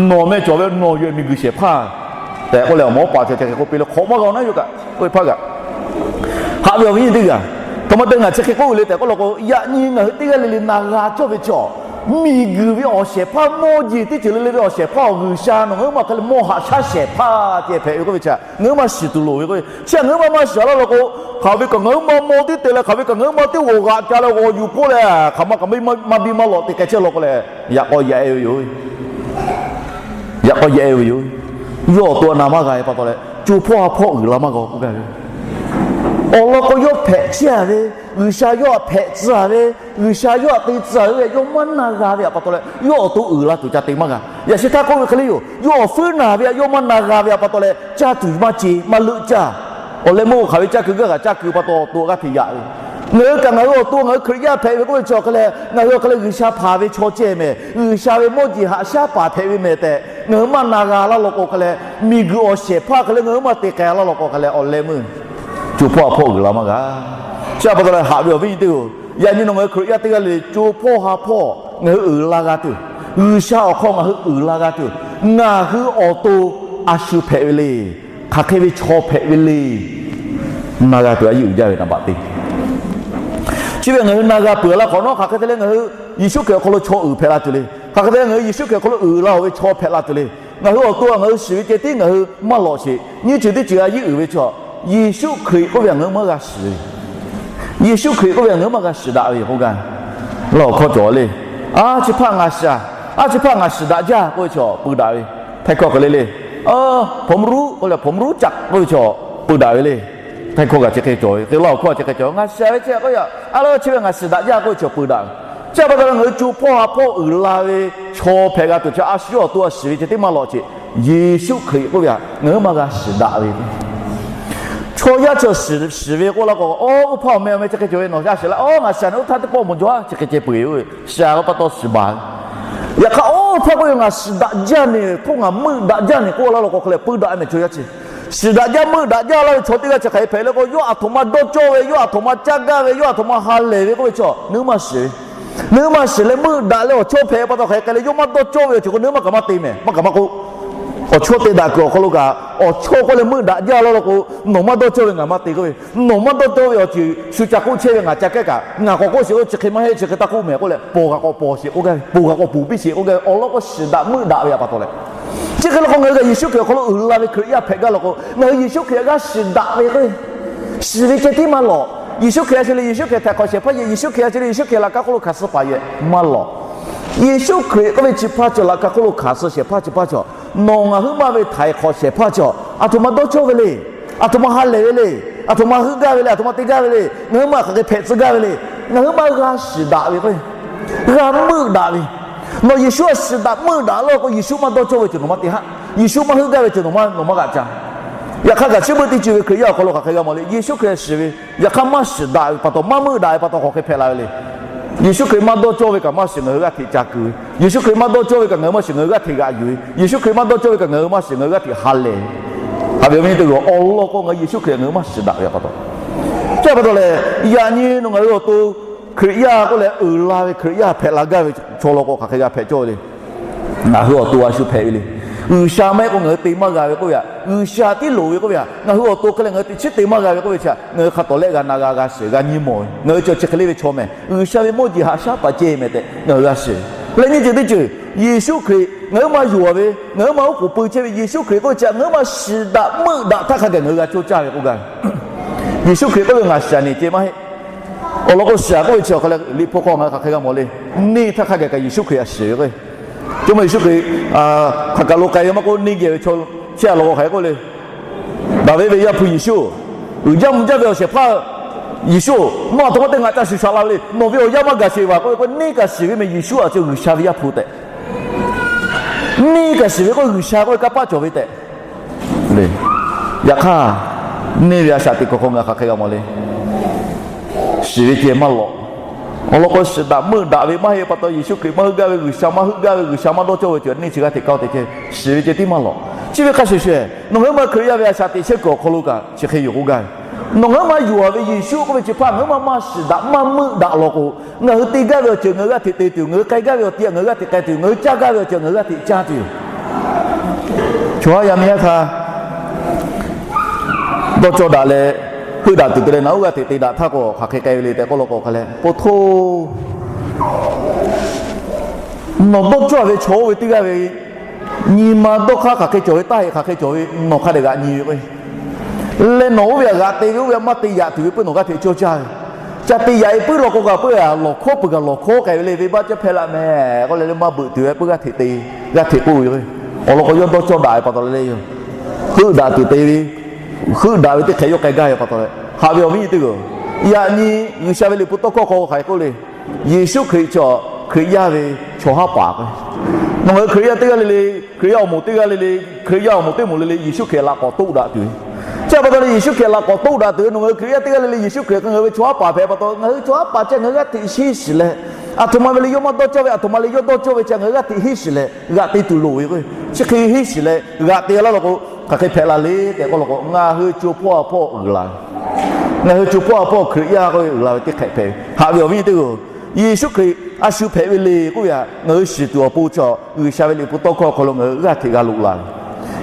nawˬ meh cawˬ ve, nawˬ yoˬ miˬguiˬ shehˍ hpaˇ tehꞈ k'oˆ leh, mawˉ pa chi hk'e k'oˆ piˇ leh hk'awꞈ maˇ g'a naˉ yoˬ kaꞈ, oˇ ve hpaˇ kaꞈ haꞈ ve awˬ viˉ nyi teˇ g'aˇ, hk'aˬ ma te ngaˬ chi hk'e k'oˆ ve le tehꞈ k'oˆ law k'o, yaꞈ nyi ngaˬ hui teˇ g'aˇ le le na g'a cawˇ ve chaw, miˬguiˬ ve awˬ shehˍ hpaˇ mawˇ jeˬ teˇ ceuˬ le le ve awˬ shehˍ hpaˇ awˬ G'uiˬsha nawˬ ngaˬ huiˉ ma hk'e leh mawˇ haꞈ shaˉ shehˍ hpaˇ ceh hpehꞈ ve k'oˆ ve chi, ngaˬ huiˉ ma shiˍ tuˬ loˍ ve k'o, chi ngaˬ huiˉ ma maˇ shiˍ laˇ law k'o, hk'aˬ ve kaꞈ ngaˬ huiˉ ma mawˇ tiˉ te leh hk'aˬ ve kaꞈ ngaˬ huiˉ ma tiˉ g'awˬ g'aꞈ ca leh g'awˬ yuˬ k'oˆ leh, hk'aˬ ma kaꞈ maˇ biˇ maˇ lawꞈ te k'ai chehˇ law k'o leh, yaꞈ k'aw yaꞈ e ve yoˬ. Yaꞈ k'aw yaꞈ e ve yoˬ. Yawˇ awˬ to a na maˇ g'a ve pa taw leh, co hpawˇ ha hpawˇ uiˍ la maˇ g'a k'oˆ gaˇ ve. Awˬ lawn k'o, yawˇ hpehꞈ chehˇ a ve, G'uiˬsha yawˇ htaꞈ hpehꞈ tcuh a ve, G'uiˬsha yawˇ htaꞈ te tcuh a ve, yawˇ maˇ na g'a ve pa taw leh, yawˇ awˬ to uiˍ la tuˬ ca te maˇ g'a. Yaꞈ sheh htaˇ k'oˆ ve hk'e le yoˬ, yawˇ awˬ fuiˉ naˬ ve htaꞈ yawˇ maˇ na g'a ve pa taw leh, caˇ tuˬ maˇ ce, maˇ leuˆ caˇ. Awˬ leh meuˇ hk'aˬ ve caˇ keu gaˇ kaꞈ caˇ keu pa taw awˬ to g'aˇ hteꞈ yaꞈ ve. Ngaˬ hui kaꞈ ngaˬ hui awˬ to ngaˬ hui Hkriꞈ yaˇ hpehꞈ ve k'oˆ ve chi awˬ hk'e leh, ngaˬ hui awˬ hk'e leh G'uiˬsha hpanˍ ve chaw ceh mehˍ, G'uiˬsha ve mawˇ jeˬ haꞈ shaˉ paˍ hpehꞈ ve mehˍ tehꞈ ngaˬ hui maˇ na g'a laˇ law k'o hk'e leh, miˬguiˬ awˬ shehˍ hpaˇ hk'e leh ngaˬ hui maˇ te k'ai laˇ law k'o hk'e leh, awˬ leh meuˇ co hpawˇ ha hpawˇ uiˍ la maˇ g'a. Chi pa taw leh haꞈ ve awˬ viˉ nyi teˇ-oˬ, yaꞈ nyi nawˬ ngaˬ hui Hkriꞈ yaˇ teˇ g'aˇ le le co hpawˇ ha hpawˇ ngaˬ hui uiˍ la g'a tuˬ, G'uiˬsha awˬ hk'aw ngaˬ hui uiˍ la g'a tuˬ, ngaˬ hui awˬ to a shu hpehꞈ ve le. Hk'aˬ hk'e ve chaw hpehꞈ ve le. Na g'a tuˬ a yeˇ uiˍ jaˇ ve naˍ baꞈ te. Chi ve ngaˬ hui na g'a peuˬ la hk'awꞈ nawˉ, hk'aˬ hk'e te leh ngaˬ hui Yeˍsuˆ Hkriꞈ awˬ hk'aw lo chaw uiˍ hpehꞈ la tuˬ le. Hk'aˬ hk'e te leh ngaˬ hui Yeˍsuˆ Hkriꞈ awˬ hk'aw lo uiˍ la-oˬ ve chaw hpehꞈ la tuˬ le. Ngaˬ hui awˬ to ngaˬ hui shiˍ ve ceh tiˉ ngaˬ hui maˇ lawꞈ sheˍ. Nyiˇ ceuˬ teˇ ceuˬ a yeˇ uiˍ ve chaw, Yeˍsuˆ Hkriꞈ k'oˆ ve htaꞈ ngaˬ hui maˇ g'a shiˍ ve. Yeˍsuˆ Hkriꞈ k'oˆ ve htaꞈ ngaˬ hui maˇ g'a shiˍ daꞈ ve k'oˆ gaˇ. Laˇ awˬ hkawˇ cawˬ le. A chi hpaˇ ngaˬ shiˍ, a chi hpaˇ ngaˬ shiˍ daꞈ jaˇ k'oˆ ve chaw peu daꞈ ve. Htaiˇ hkawˇ hk'e le le, ผมรู้ k'oˆ leh ผมรู้จัก k'oˆ ve chaw peu daꞈ ve le. Htaiˇ hkawˇ kaꞈ chi hk'e cawˬ ve, hk'e laˇ awˬ hkawˇ chi hk'e cawˬ ve, ngaˬ shiˍ ve ceh k'oˆ ve, a laˇ chi ve ngaˬ shiˍ daꞈ jaˇ k'oˆ ve chaw peu daꞈ ve. Chi pa taw leh ngaˬ hui co hpawˇ ha hpawˇ uiˍ la ve chaw hpehꞈ g'a tuˬ chi a shu yawˇ awˬ to a shiˍ ve ceh tiˉ maˇ lawꞈ sheˍ. Yeˍsuˆ Hkriꞈ k'oˆ ve htaꞈ ngaˬ hui maˇ g'a shiˍ daꞈ ve. Chaw yaˇ chi shiˍ ve k'oˆ laˇ k'o, oˇ hpaˇ awˬ meh awˬ meh chi hk'e cawˬ ve, nawˬ a shiˍ leh, oˇ ngaˬ shiˍ ne oˇ htaˇ teˇ pawˆ mawˬ jaw a chi hk'e ceh peu-eˬ ve, shiˍ k'o pa taw shiˍ baˬ ve. Yaꞈ hk'aˇ oˇ hpaˇ k'oˆ ve ngaˬ shiˍ daꞈ jaˇ ne, htoˇ ngaˬ meuˆ daꞈ jaˇ ne k'oˆ laˇ law k'o hk'e leh peu daꞈ mehˍ chaw yaˇ chi. Shiˍ daꞈ jaˇ meuˆ daꞈ jaˇ laˇ ve chaw teˇ g'aˇ chi hk'aˬ hk'e hpehꞈ le k'o, yawˇ aˬ htoꞈ ma dawˇ cawˇ ve, yawˇ aˬ htoꞈ ma caˇ gaˇ ve, yawˇ aˬ htoꞈ ma ha lehˬ ve k'oˆ ve chaw, ngaˬ hui maˇ shiˍ ve. Ngaˬ hui maˇ shiˍ leh meuˆ daꞈ leh awˬ chawˇ hpehꞈ pa taw hk'aˬ hk'e k'ai leh yawˇ maˇ dawˇ cawˇ ve awˬ ceuˬ k'o ngaˬ hui maˇ kaꞈ maˇ te mehˍ, maˇ kaꞈ maˇ k'oˆ. Awˬ chawˇ te daꞈ kuiˬ awˬ hk'aw lo kaꞈ, awˬ chawˇ k'oˆ leh meuˆ daꞈ jaˇ laˇ law k'o, nawˬ maˇ dawˇ cawˇ ve ngaˬ maˇ te k'oˆ ve, nawˬ maˇ dawˇ cawˇ ve awˬ ceuˬ shu ca k'oˆ chehˇ ve ngaˬ ca kehˉ kaꞈ, ngaˬ k'awꞈ k'oˆ sheˍ k'o chi hk'e maˇ heˆ, chi hk'e taˇ k'oˆ mehˍ k'oˆ leh, pawˬ kaꞈ k'awꞈ pawˬ sheˍ k'oˆ gaˇ ve, pawˬ kaꞈ k'awꞈ pawˬ piˇ sheˍ k'oˆ gaˇ ve, awˬ lawn k'o shiˍ daꞈ meuˆ daꞈ ve pa taw leh, chi hk'e law k'o ngaˬ hui kaꞈ Yeˍsuˆ Hkriꞈ awˬ hk'aw lo uiˍ la ve Hkriꞈ yaˇ hpehꞈ gaˇ law k'o, ngaˬ hui Yeˍsuˆ Hkriꞈ g'a shiˍ daꞈ ve k'o, shiˍ ve ceh tiˉ maˇ lawꞈ. Yeˍsuˆ Hkriꞈ a shu le, Yeˍsuˆ Hkriꞈ htaiˍ hk'awꞈ shehˍ hpaˇ yehˬ, Yeˍsuˆ Hkriꞈ a shu le, Yeˍsuˆ Hkriꞈ laꞈ ka hk'oˆ lo hkanˍ suh paˍ yehˬ maˇ lawꞈ. Yeˍsuˆ Hkriꞈ k'oˆ ve chi hpaˇ cawˬ, laꞈ ka hk'oˆ lo hkanˍ suh shehˍ hpaˇ chi hpaˇ cawˬ, nawˬ ngaˬ huiˉ maˇ ve htaiˍ hk'awꞈ shehˍ hpaˇ cawˬ, aˬ htoꞈ ma dawˇ cawˇ ve le, aˬ htoꞈ ma ha lehˬ ve le, aˬ htoꞈ ma heuˆ gaˇ ve le, aˬ htoꞈ ma te gaˇ ve le, ngaˬ huiˉ maˇ hk'aˬ hk'e hpehꞈ tcuh gaˇ ve le, ngaˬ huiˉ maˇ g'a shiˍ daꞈ ve k'o, g'a meuˆ daꞈ ve. Nawˬ Yeˍsuˆ a shiˍ daꞈ meuˆ daꞈ law k'o, Yeˍsuˆ maˇ dawˇ cawˇ ve ceuˬ nawˬ maˇ te haˆ. Yeˍsuˆ maˇ heuˆ gaˇ ve ceuˬ nawˬ maˇ, nawˬ maˇ g'aꞈ ca. Yaꞈ hk'aˇ kaꞈ chi beuꞈ teˇ ceuˬ ve Hkriꞈ yaˇ awˬ hk'aw lo hk'aˬ hk'e g'a mawˬ le, Yeˍsuˆ Hkriꞈ shiˍ ve, yaꞈ hk'aˇ maˇ shiˍ daꞈ ve pa taw, maˇ meuˆ daꞈ ve pa taw, hk'aˬ hk'e hpehꞈ la ve le. Yeˍsuˆ Hkriꞈ maˇ dawˇ cawˇ ve kaꞈ maˇ shiˍ, ngaˬ hui g'aˇ hteꞈ ca kuiˬ ve. Yeˍsuˆ Hkriꞈ maˇ dawˇ cawˇ ve kaꞈ ngaˬ hui maˇ shiˍ, ngaˬ hui g'aˇ hteꞈ g'aꞈ yuˬ ve. Yeˍsuˆ Hkriꞈ maˇ dawˇ cawˇ ve kaꞈ ngaˬ hui maˇ shiˍ, ngaˬ hui g'aˇ hteꞈ ha lehˬ. Haꞈ ve awˬ viˉ nyi teˇ g'aˇ, awˬ lawn k'o ngaˬ hui Yeˍsuˆ Hkriꞈ ngaˬ hui maˇ shiˍ daꞈ ve pa taw, chi pa taw leh, yaꞈ nyi nawˬ ngaˬ hui awˬ to Hkriꞈ yaˇ k'oˆ leh uiˍ la ve Hkriꞈ yaˇ hpehꞈ la gaˇ ve chaw law k'o, hk'aˬ hk'e g'a hpehꞈ cawˇ ve le. Ngaˬ hui awˬ to a shu hpehꞈ ve le. G'uiˬsha maˇ heˆ k'o ngaˬ hui te maˇ g'a ve k'oˆ ve htaꞈ, G'uiˬsha tiˉ loˍ ve k'oˆ ve htaꞈ, ngaˬ hui awˬ to hk'e leh ngaˬ hui teꞈ chiˉ te maˇ g'a ve k'oˆ ve chi htaꞈ ngaˬ hui hk'a tawˍ lehˆ g'a na g'a g'a shiˍ g'a nyi mawˬ ve. Ngaˬ hui chi chi hk'e le ve chaw mehˍ, G'uiˬsha ve mawˇ jeˬ haꞈ shaˉ paˍ ceh mehˍ tehꞈ ngaˬ hui g'a shiˍ. Leh nyiˇ ceuˬ teˇ ceuˬ, Yeˍsuˆ Hkriꞈ ngaˬ huiˉ ma yuˬ-a ve, ngaˬ huiˉ ma oˉ k'oˍ pui chehˇ ve Yeˍsuˆ Hkriꞈ k'oˆ ve chi htaꞈ ngaˬ huiˉ ma shiˍ daꞈ meuˆ daꞈ htaˇ hk'a gaˬ ngaˬ hui g'a coˇ caˇ ve k'oˆ gaˇ ve. Yeˍsuˆ Hkriꞈ k'oˆ ve, Ngaˬ shiˍ-a nyi ceh maˇ heˆ. Awˬ lawn k'o, shiˍ-a k'oˆ ve chi awˬ hk'aw leh liꞈ hpu hk'aw ngaˬ hui hk'aˬ hk'e g'a mawˬ le. Neˇ htaˇ hk'a gaˬ kaꞈ Yeˍsuˆ Hkriꞈ htaꞈ shiˍ ve k'o, Jawˇmawˇ Yeˍsuˆ Hkriꞈ hk'aˬ kaˬ lo k'ai ve maˇ k'oˆ, neˇ geh ve chaw chehˇ-a law k'o, hk'aˬ hk'e k'oˆ le, Daˍviˆ ve Yaˇ hpu Yeˍsuˆ, uiˍ jaˇ mvuh jaˇ ve awˬ shehˍ hpaˇ Yeˍsuˆ, nawˬ aˬ htoꞈ ma te ngaˬ ca shuˍ shaꞈ la ve le. Nawˬ ve awˬ yanˇ maˇ gaˬ sheˍ vaˬ k'oˆ ve k'o, neˇ kaꞈ shiˍ ve mehˍ, Yeˍsuˆ a ceh G'uiˬsha ve Yaˇ hpu tehꞈ. Neˇ kaꞈ shiˍ ve k'o, G'uiˬsha k'oˆ ve kanˇ paˆ cawˬ ve tehꞈ. Yaꞈ hk'aˇ, neˇ ve a shaꞈ teꞈ kuiˬ hk'aw ngaˬ hk'aˬ hk'e g'a mawˬ le. Shiˍ ve ceh maˇ lawꞈ. Awˬ lawn k'o, shiˍ daꞈ meuˆ daꞈ ve maˇ heˆ pa taw, Yeˍsuˆ Hkriꞈ maˇ heuˆ gaˇ ve, G'uiˬsha maˇ heuˆ gaˇ ve, G'uiˬsha maˇ dawˇ cawˇ ve ceuˬ neˇ chi g'aˇ hteꞈ kaˇ-o te ceh, shiˍ ve ceh tiˉ maˇ lawꞈ. Chi ve hk'a shuˍ shuˍ, nawˬ ngaˬ huiˉ ma Hkriꞈ yaˇ ve a shaꞈ teꞈ chehˇ kuiˬ awˬ hk'aw lo kaꞈ chi hk'e yoˬ k'oˆ gaˇ ve. Nawˬ ngaˬ huiˉ ma yuˬ-a ve Yeˍsuˆ k'oˆ ve chi hpaˇ ngaˬ huiˉ ma maˇ shiˍ daꞈ maˇ meuˆ daꞈ law k'o, ngaˬ hui te gaˇ ve awˬ ceuˬ ngaˬ hui g'aˇ hteꞈ te tuˬ yoˬ, ngaˬ hui k'ai gaˇ ve awˬ ti htaꞈ ngaˬ hui g'aˇ hteꞈ k'ai tuˬ yoˬ, ngaˬ hui caˇ gaˇ ve awˬ ceuˬ ngaˬ hui g'aˇ hteꞈ caˇ tuˬ yoˬ. Chaw haˉ yaˇ miˇ haˉ htaˇ dawˇ cawˇ daꞈ leh, heuˆ daꞈ tuˬ te leh naꞈ uˉ g'aˇ hteꞈ te daꞈ htaˇ k'o, hk'aˬ hk'e k'ai ve le tehꞈ k'oˆ law k'o, hk'a leh po htoˇ, nawˬ dawˇ cawˇ ve chaw oˇ ve teˇ g'aˇ ve nyi ma dawˇ hk'aˇ hk'aˬ hk'e cawˬ ve, taˇ heꞈ hk'aˬ hk'e cawˬ ve, nawˬ hk'a dehꞈ g'aꞈ nyi ve k'o, leh nawˬ oˇ ve htaꞈ g'aꞈ te ve, oˇ ve htaꞈ maˇ te yaꞈ tuˬ ve peuˬ nawˬ g'aˇ hteꞈ cawˇ caˇ ve. Ca te yaꞈ-e puiˉ law k'o kaꞈ, puiˉ-a lawˬ hkawˉ peuˬ kaꞈ lawˬ hkawˉ k'ai ve le, venˇbaˆ caˇ hpehˇ laˇ mehˍ k'oˆ leh le, maˇ beuꞈ tuˬ ve puiˉ g'aˇ hteꞈ te, g'aˇ hteꞈ k'oˆ ve yoˬ. Awˬ lawn k'o, yawˇ dawˇ cawˇ daꞈ ve pa taw leh le yoˬ. Heuˆ daꞈ tuˬ te ve, heuˆ daꞈ ve teˇ hk'ehꞈ yawˇ k'ai gaˇ ve pa taw leh, haꞈ ve awˬ viˉ nyi teˇ g'aˇ, yaꞈ nyi G'uiˬsha ve liꞈ hpu tawˇ hkawˇ hk'aw hk'aˬ hk'e k'oˆ le. Yeˍsuˆ Hkriꞈ chaw Hkriꞈ yaˇ ve chaw haˉ paˍ k'o, nawˬ ngaˬ hui Hkriꞈ yaˇ teˇ g'aˇ le le, Hkriꞈ yaˇ awˬ moˍ teˇ g'aˇ le le, Hkriꞈ yaˇ awˬ moˍ teˇ moˍ le le, Yeˍsuˆ Hkriꞈ laꞈ k'awꞈ toˆ daꞈ tuˬ ve. Chi pa taw leh Yeˍsuˆ Hkriꞈ laꞈ k'awꞈ toˆ daꞈ tuˬ ve nawˬ ngaˬ hui Hkriꞈ yaˇ teˇ g'aˇ le le, Yeˍsuˆ Hkriꞈ ngaˬ hui ve chaw haˉ paˍ hpehꞈ pa taw, ngaˬ hui chaw haˉ paˍ chi ngaˬ hui g'aˇ hteꞈ hiˉ shiˍ leh, aˬ htoꞈ ma ve le yawˇ maˇ dawˇ cawˇ ve, aˬ htoꞈ ma le yawˇ dawˇ cawˇ ve chi ngaˬ hui g'aˇ hteꞈ hiˉ shiˍ leh g'aꞈ te tuˬ loˍ ve k'o, chi hk'e hiˉ shiˍ leh g'aꞈ te laˇ law k'o, hk'aˬ hk'e hpehꞈ la le tehꞈ k'oˆ law k'o, ngaˬ hui co hpawˇ a hpawˇ uiˍ la ve, ngaˬ hui co hpawˇ a hpawˇ Hkriꞈ yaˇ k'oˆ ve uiˍ la ve teˇ hk'ehꞈ hpehꞈ ve. Haꞈ ve awˬ viˉ nyi teˇ g'aˇ, Yeˍsuˆ Hkriꞈ a shu hpehꞈ ve le k'oˆ ve htaꞈ ngaˬ hui shiˍ tuˬ awˬ pon chaw, G'uiˬsha ve liꞈ hpu tawˇ hkawˇ hk'aw lo ngaˬ hui g'aˇ hteꞈ g'a loꞈ la ve,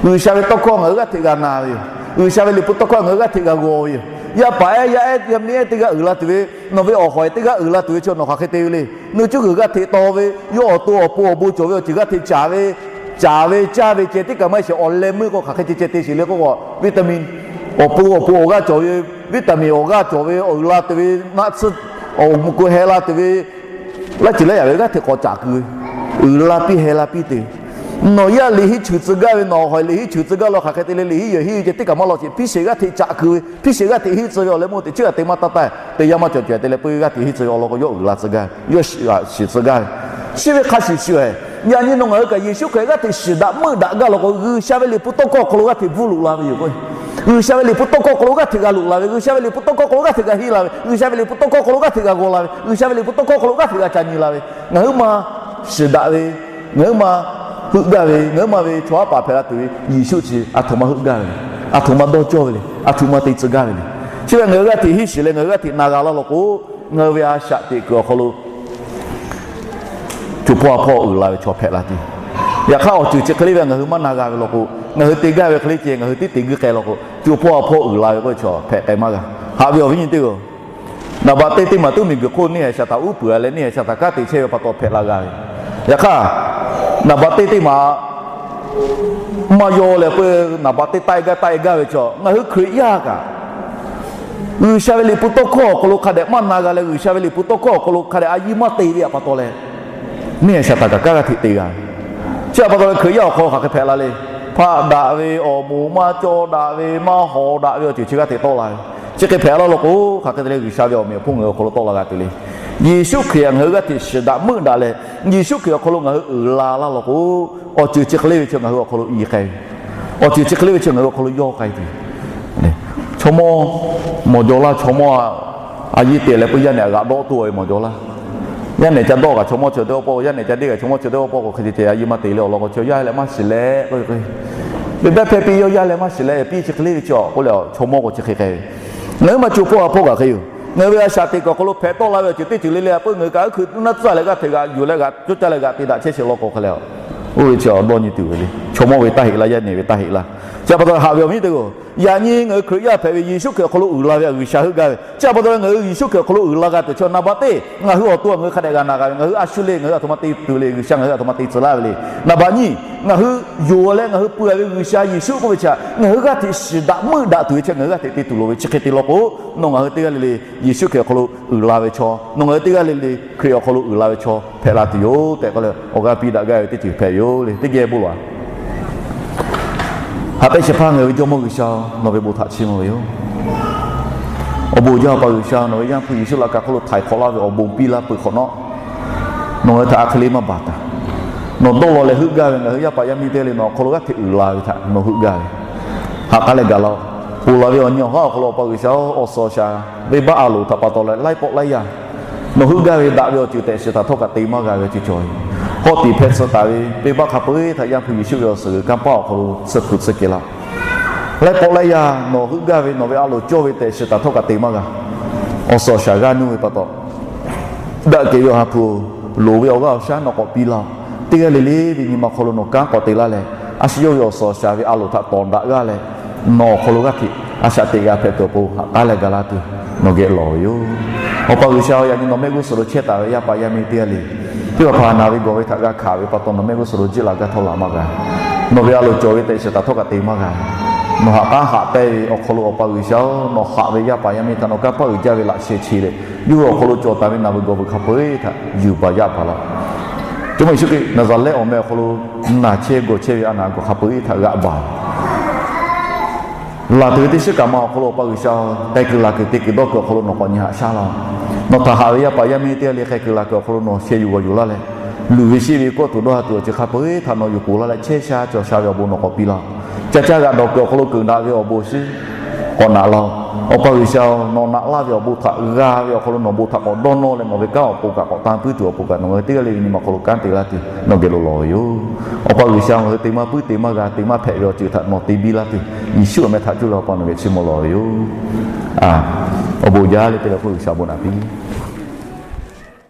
G'uiˬsha ve tawˇ hkawˇ ngaˬ hui g'aˇ hteꞈ g'a na ve yoˬ. G'uiˬsha ve liꞈ hpu tawˇ hkawˇ ngaˬ hui g'aˇ hteꞈ g'a g'aw ve yoˬ. Yaˇ paˍ ehˉ yaˇ ehˉ yaˇ miˇ ehˉ teˇ g'aˇ uiˍ la tuˬ ve, nawˬ ve awˬ hawˍ-e teˇ g'aˇ uiˍ la tuˬ ve chaw nawˬ hk'aˬ hk'e te ve le. Nuˇ cuˉ g'uiˬ g'aˇ hteꞈ taw ve, yawˇ awˬ to awˬ pon awˬ bon cawˬ ve awˬ ceuˬ g'aˇ hteꞈ caˍ ve, caˍ ve caˇ ve ceh tiˉ kaꞈ maˇ heˆ sheˍ, awˬ leh meuˇ k'o hk'aˬ hk'e ceh ceh te sheˍ le k'oˆ k'o, vitamin awˬ pon awˬ pon awˬ g'aˇ cawˬ ve, vitamin awˬ g'aˇ cawˬ ve, awˬ uiˍ la tuˬ ve, naˆ tsuhˇ awˬ mvuh ko heh la tuˬ ve, laˇ ceˬ laˇ yaꞈ ve g'aˇ hteꞈ k'awꞈ caꞈ keu ve, uiˍ la piˇ heh la piˇ te. Nawˬ yaˇ liꞈ henˇ cheuˬ tcuh gaˇ ve, nawˬ awˬ hawˍ-e liꞈ henˇ cheuˬ tcuh gaˇ law hk'aˬ hk'e te le, liꞈ henˇ yehˬ henˇ ve ceh tiˉ kaꞈ maˇ law sheˍ, hpiˇ sheˍ g'aˇ hteꞈ caꞈ keu ve, hpiˇ sheˍ g'aˇ hteꞈ henˇ tcuh ve awˬ leh meuˇ teꞈ chiˉ g'aˇ te maˇ taˇ taˇ, te yaˇ maˇ cawˬ cawˬ te leh puiˇ g'aˇ hteꞈ henˇ tcuh ve awˬ lawn k'o, yawˇ uiˍ la tcuh gaˇ ve, yawˇ shiˍ tcuh gaˇ ve. Chi ve hk'a shuˍ shuˍ-e, yaꞈ nyi nawˬ ngaˬ hui kaꞈ Yeˍsuˆ Hkriꞈ g'aˇ hteꞈ shiˍ daꞈ meuˆ daꞈ gaˇ law k'o, G'uiˬsha ve liꞈ hpu tawˇ hkawˇ hk'aw lo g'aˇ hteꞈ bvuhˇ loꞈ la ve yoˬ k'o, G'uiˬsha ve liꞈ hpu tawˇ hkawˇ hk'aw lo g'aˇ hteꞈ g'a loꞈ la ve, G'uiˬsha ve liꞈ hpu tawˇ hkawˇ hk'aw lo g'aˇ hteꞈ g'a henˇ la ve, G'uiˬsha ve liꞈ hpu tawˇ hkawˇ hk'aw lo g'aˇ hteꞈ g'a g'aw la ve, G'uiˬsha ve liꞈ hpu tawˇ hkawˇ hk'aw lo g'aˇ hteꞈ g'a ca nyi la ve, ngaˬ huiˉ ma shiˍ daꞈ ve, ngaˬ huiˉ ma heuˆ gaˇ ve, ngaˬ huiˉ ma ve chaw haˉ paˍ hpehꞈ la tuˬ ve Yeˍsuˆ chi aˬ htoꞈ ma heuˆ gaˇ ve le, aˬ htoꞈ ma dawˇ cawˇ ve le, aˬ htoꞈ ma te tcuh gaˇ ve le. Chi ve ngaˬ hui g'aˇ hteꞈ henˇ shiˍ leh ngaˬ hui g'aˇ hteꞈ na g'a laˇ law k'o, ngaˬ hui ve a shaꞈ teꞈ kuiˬ awˬ hk'aw lo co hpawˇ a hpawˇ uiˍ la ve chaw hpehꞈ la tuˬ yoˬ. Yaꞈ hk'aˇ awˬ ceuˬ chi hk'e le ve ngaˬ hui maˇ na g'a ve law k'o, ngaˬ hui te gaˇ ve hk'e le ceh ngaˬ hui tiˉ te guiˇ k'ai law k'o, co hpawˇ a hpawˇ uiˍ la ve k'oˆ ve chaw hpehꞈ k'ai maˇ g'a. Haꞈ ve awˬ viˉ nyi teˇ-oˬ, naˍ baꞈ teˇ teˇ maˬ tuˉ miˬguiˬ hk'oˆ neˇ haiˬ shaˍ htaꞈ uˉ peunˍ leh neˇ haiˬ shaˍ htaꞈ kanˉ te chehˇ ve pa taw hpehꞈ la g'a ve. Yaꞈ hk'aˇ, naˍ baꞈ teˇ teˇ maˬ maˇ yaw leh peuˬ naˍ baꞈ teˇ taˆ e gaˇ taˆ e gaˇ ve chaw, ngaˬ hui Hkriꞈ yaˇ kaꞈ G'uiˬsha ve liꞈ hpu tawˇ hkawˇ awˬ hk'aw lo hk'a dehꞈ maˇ na g'a leh, G'uiˬsha ve liꞈ hpu tawˇ hkawˇ awˬ hk'aw lo hk'a dehꞈ a yiˇ maˇ te ve pa taw leh, neˇ haiˬ shaˍ htaꞈ kaꞈ kanˉ g'aˇ hteꞈ te g'a ve. Chi htaꞈ pa taw leh Hkriꞈ yaˇ awˬ hk'aw lo hk'aˬ hk'e hpehꞈ la le. Hpaˆ daꞈ ve, awˬ moˍ maˇ cawˇ daꞈ ve, maˇ hawˍ daꞈ ve awˬ ceuˬ chi g'aˇ hteꞈ tawˆ la ve. Chi hk'e hpehꞈ la law k'o, hk'aˬ hk'e te leh G'uiˬsha ve awˬ meꞈ awˬ hponˇ ngaˬ hui awˬ hk'aw lo tawˆ la g'a tuˬ le. Yeˍsuˆ Hkriꞈ ngaˬ hui g'aˇ hteꞈ shiˍ daꞈ meuˆ daꞈ leh, Yeˍsuˆ Hkriꞈ awˬ hk'aw lo ngaˬ hui uiˍ la laˇ law k'o, awˬ ceuˬ chi hk'e le ve chi ngaˬ hui awˬ hk'aw lo i k'ai ve, awˬ ceuˬ chi hk'e le ve chi ngaˬ hui awˬ hk'aw lo yawˇ k'ai tuˬ Chaw mawˇ, mawˬ jaw laˇ chaw mawˇ, a yiˇ te leh peuˬ yaˇ nehˬ g'aꞈ dawˆ tuˬ ve mawˬ jaw laˇ. Yaˇ nehˬ ca dawˆ kaꞈ chaw mawˇ chi teˇ g'aˇ pawˆ k'o, yaˇ nehˬ ca deˇ kaꞈ chaw mawˇ chi teˇ g'aˇ pawˆ k'o, hk'e te ceh a yiˇ maˇ te leh awˬ lawn k'o, chaw yaˇ leh maˇ shiˍ leh k'o, ve behˇ hpehˇ piˇ yawˇ yaˇ leh maˇ shiˍ leh piˇ chi hk'e le ve chi awˬ k'oˆ leh chaw mawˇ k'o chi hk'e k'ai ve. Ngaˬ hui ma co hpawˇ a hpawˇ kaꞈ hk'e yoˬ. Ngaˬ hui ve a shaꞈ teꞈ kuiˬ awˬ hk'aw lo hpehꞈ tawˆ la ve awˬ ceuˬ teˇ ceuˬ le le a peuˬ ngaˬ hui kaꞈ uˉ hkui naˇ tcuhˉ leh g'aˇ hteꞈ g'aꞈ yuˬ leh g'aꞈ coˇ caˇ leh g'aꞈ te daꞈ chehˇ sheˍ law k'o hk'e leh, oˇ ve chi awˬ dawˇ nyi tuˬ ve le. Chaw mawˇ ve taˇ heꞈ laˇ, yaˇ nehˬ ve taˇ heꞈ laˇ. Chi pa taw haꞈ ve awˬ viˉ teˇ g'aˇ, yaꞈ nyi ngaˬ hui Hkriꞈ yaˇ hpehꞈ ve Yeˍsuˆ Hkriꞈ awˬ hk'aw lo uiˍ la ve G'uiˬsha heuˆ gaˇ ve. Chi pa taw leh ngaˬ hui Yeˍsuˆ Hkriꞈ awˬ hk'aw lo uiˍ la g'a tuˬ chaw naˍ baꞈ teˇ ngaˬ hui awˬ to ngaˬ hui hk'a dehꞈ g'a na g'a ve, ngaˬ hui a shu le, ngaˬ hui a htoꞈ ma te tuˬ le, G'uiˬsha ngaˬ hui a htoꞈ ma te tcuh laˇ ve le. Naˍ baꞈ nyiˇ, ngaˬ hui yonˍ leh ngaˬ hui pui ve G'uiˬsha Yeˍsuˆ k'oˆ ve chi ngaˬ hui g'aˇ hteꞈ shiˍ daꞈ meuˆ daꞈ tuˬ ve chi ngaˬ hui g'aˇ hteꞈ te tuˬ loˍ ve. Chi hk'e te law k'o, nawˬ ngaˬ hui teˇ g'aˇ le le Yeˍsuˆ Hkriꞈ awˬ hk'aw lo uiˍ la ve chaw, nawˬ ngaˬ hui teˇ g'aˇ le le Hkriꞈ awˬ hk'aw lo uiˍ la ve chaw hpehꞈ la tuˬ yoˬ tehꞈ k'oˆ leh awˬ g'aˇ piˇ daꞈ gaˇ ve teˇ ceuˬ hpehꞈ ve yoˬ le. Teˇ geh bon lawˬ-a. Haꞈ pehnˇ shehˍ hpaˇ ngaˬ hui ve Jawˇmawˇ G'uiˬsha-oˬ, nawˬ ve bon htaꞈ chiˇ mvuh ve yoˬ. Awˬ bon jaˇ Awˬ pa G'uiˬsha, nawˬ ve Yaˇ hpu Yeˍsuˆ laꞈ ka hk'oˆ lo htaiˍ hk'awꞈ laˇ ve awˬ bon piˇ laˇ peuˬ hk'awꞈ nawˉ, nawˬ ngaˬ hui htaꞈ a hk'e le maˇ baˬ taˍ. Nawˬ dawˇ law leh heuˆ gaˇ ve ngaˬ hui yaˇ paˍ yaˇ miˇ teˇ g'aˇ le nawˬ awˬ hk'aw lo g'aˇ hteꞈ uiˍ la ve htaꞈ nawˬ heuˆ gaˇ ve. Haꞈ k'aˉ leh gaˬ laˇ-oˬ. Ponˬ laˬ ve awˬ nyi awˬ haˉ awˬ hk'aw lo Awˬ pa G'uiˬsha-oˬ, awˬ suhˍ awˬ shaˍ venˇbaˆ a loˍ htaꞈ pa taw leh laiˉ pawˆ laiˉ yaˇ nawˬ heuˆ gaˇ ve daꞈ ve awˬ ceuˬ tehꞈ shiˍ htaꞈ htawˇ kaꞈ te maˇ g'a ve awˬ ceuˬ cawˬ ve. Hk'awˆ tiꞈ hpehˇ tsuhˇ taˍ ve venˇbaˆ hk'a peu-eˬ htaꞈ Yaˇ hpu Yeˍsuˆ ve awˬ suhˍ g'uiˬ kanˇ paˆ awˬ hk'aw lo tsuhˇ hpu tsuhˇ kehˬ laˇ. Laiˉ pawˆ laiˉ yaˇ nawˬ heuˆ gaˇ ve nawˬ ve a loˍ cawˇ ve tehꞈ shiˍ htaꞈ htawˇ kaꞈ te maˇ g'a. Awˬ suhˍ awˬ shaˍ g'aˇ nuˇ ve pa taw, daꞈ kehˬ ve Awˬ ha hpu-oˬ, loˍ ve awˬ g'aˇ awˬ shaˉ nawˬ k'awꞈ piˇ laˇ-oˬ. Teˇ g'aˇ le le ve nyi ma hk'aw lo nawˬ kanˉ k'awꞈ te laˇ leh, a shu yawˇ ve awˬ suhˍ awˬ shaˍ ve a loˍ htaꞈ tawˍ daꞈ g'aˇ leh, nawˬ awˬ hk'aw lo g'aˇ hteꞈ a shaꞈ teꞈ g'a hpehꞈ tuˬ awˬ pon haꞈ k'aˉ leh ga laˇ tuˬ nawˬ geh lawˬ ve yoˬ. Awˬ pa G'uiˬsha-oˬ, yaꞈ nyi nawˬ mehˆ g'uˇ suhˍ lo chehˇ taˍ ve yaˇ paˍ yaˇ miˇ teˇ g'aˇ le, teˇ hpaˍ hpaˍ naˬ ve gawˬ ve htaꞈ g'a hkanˍ ve pa taw nawˬ mehˆ g'uˇ suhˍ lo jiˆ la gaˇ htawˇ la maˇ g'a. Nawˬ ve a loˍ cawˬ ve tehꞈ shiˍ htaꞈ htawˇ kaꞈ te maˇ g'a. Nawˬ haꞈ k'aˉ haꞈ pehnˇ ve awˬ hk'aw lo Awˬ pa G'uiˬsha-oˬ, nawˬ haꞈ ve yaˇ paˍ yaˇ miˇ htaꞈ nawˬ kanˇ paˆ uiˍ jaˇ ve laꞈ sheh che leh, yawˇ hui awˬ hk'aw lo cawˬ taˍ ve naˬ ve gawˬ ve hk'a peu-eˬ htaꞈ yuˬ baˬ yaˇ paˍ laˇ. Jawˇmawˇ Yeˍsuˆ Hkriꞈ Naˍzaˍrehˆ awˬ meh awˬ hk'aw lo naˬ chehˇ gawˬ chehˇ ve a naˬ gawˬ hk'a peu-eˬ htaꞈ g'aꞈ baˬ laˬ tuˬ ve teˇ shiˉ kaꞈ ma awˬ hk'aw lo Awˬ pa G'uiˬsha-oˬ, k'ai kuiˬ laˬ kuiˬ te kuiˬ dawˇ kuiˬ awˬ hk'aw lo nawˬ k'awꞈ nyi haꞈ shaˉ laˇ-oˬ. Nawˬ htaꞈ haꞈ ve yaˇ paˍ yaˇ miˇ teˇ g'aˇ le k'ai kuiˬ laˬ kuiˬ awˬ hk'aw lo nawˬ sheh yuˬ g'awˬ yuˬ laˇ leh, luˬ ve sheˆ ve kawˇ tuˬ dawˇ ha tuˬ awˬ ceuˬ hk'a peu-eˬ htaꞈ nawˬ yuˬ poˬ laˇ leh chehˇ sha cawˬ sha ve awˬ bon nawˬ k'awꞈ piˇ laˇ-oˬ. Ca caˇ g'aꞈ dawˬ kuiˬ awˬ hk'aw lo keunˍ daꞈ ve awˬ bon shiˉ k'awꞈ naꞈ laˇ-oˬ. Awˬ pa G'uiˬsha-oˬ, nawˬ naꞈ laˇ ve awˬ bon htaꞈ g'a ve awˬ hk'aw lo nawˬ bon htaꞈ k'awꞈ dawˇ nawˇ leh nawˬ ve kanˉ awˬ pon kaꞈ k'awꞈ tan puiˉ tuˬ awˬ pon kaꞈ nawˬ ngaˬ hui teˇ g'aˇ le ve nyi ma awˬ hk'aw lo kanˉ te laˇ tuˬ nawˬ geh lo lawˬ ve yoˬ. Awˬ pa G'uiˬsha, ngaˬ hui te maˇ puiˉ te maˇ g'a te maˇ hpehꞈ ve awˬ ceuˬ htaꞈ nawˬ te biˇ laˇ tuˬ Yeˍsuˆ awˬ meh htaꞈ cuˇ leh Awˬ pa nawˬ geh chiˇ mvuh lawˬ ve yoˬ. Awˬ bon jaˇ leh teˇ g'aˇ hpu G'uiˬsha bon naꞈ piˇ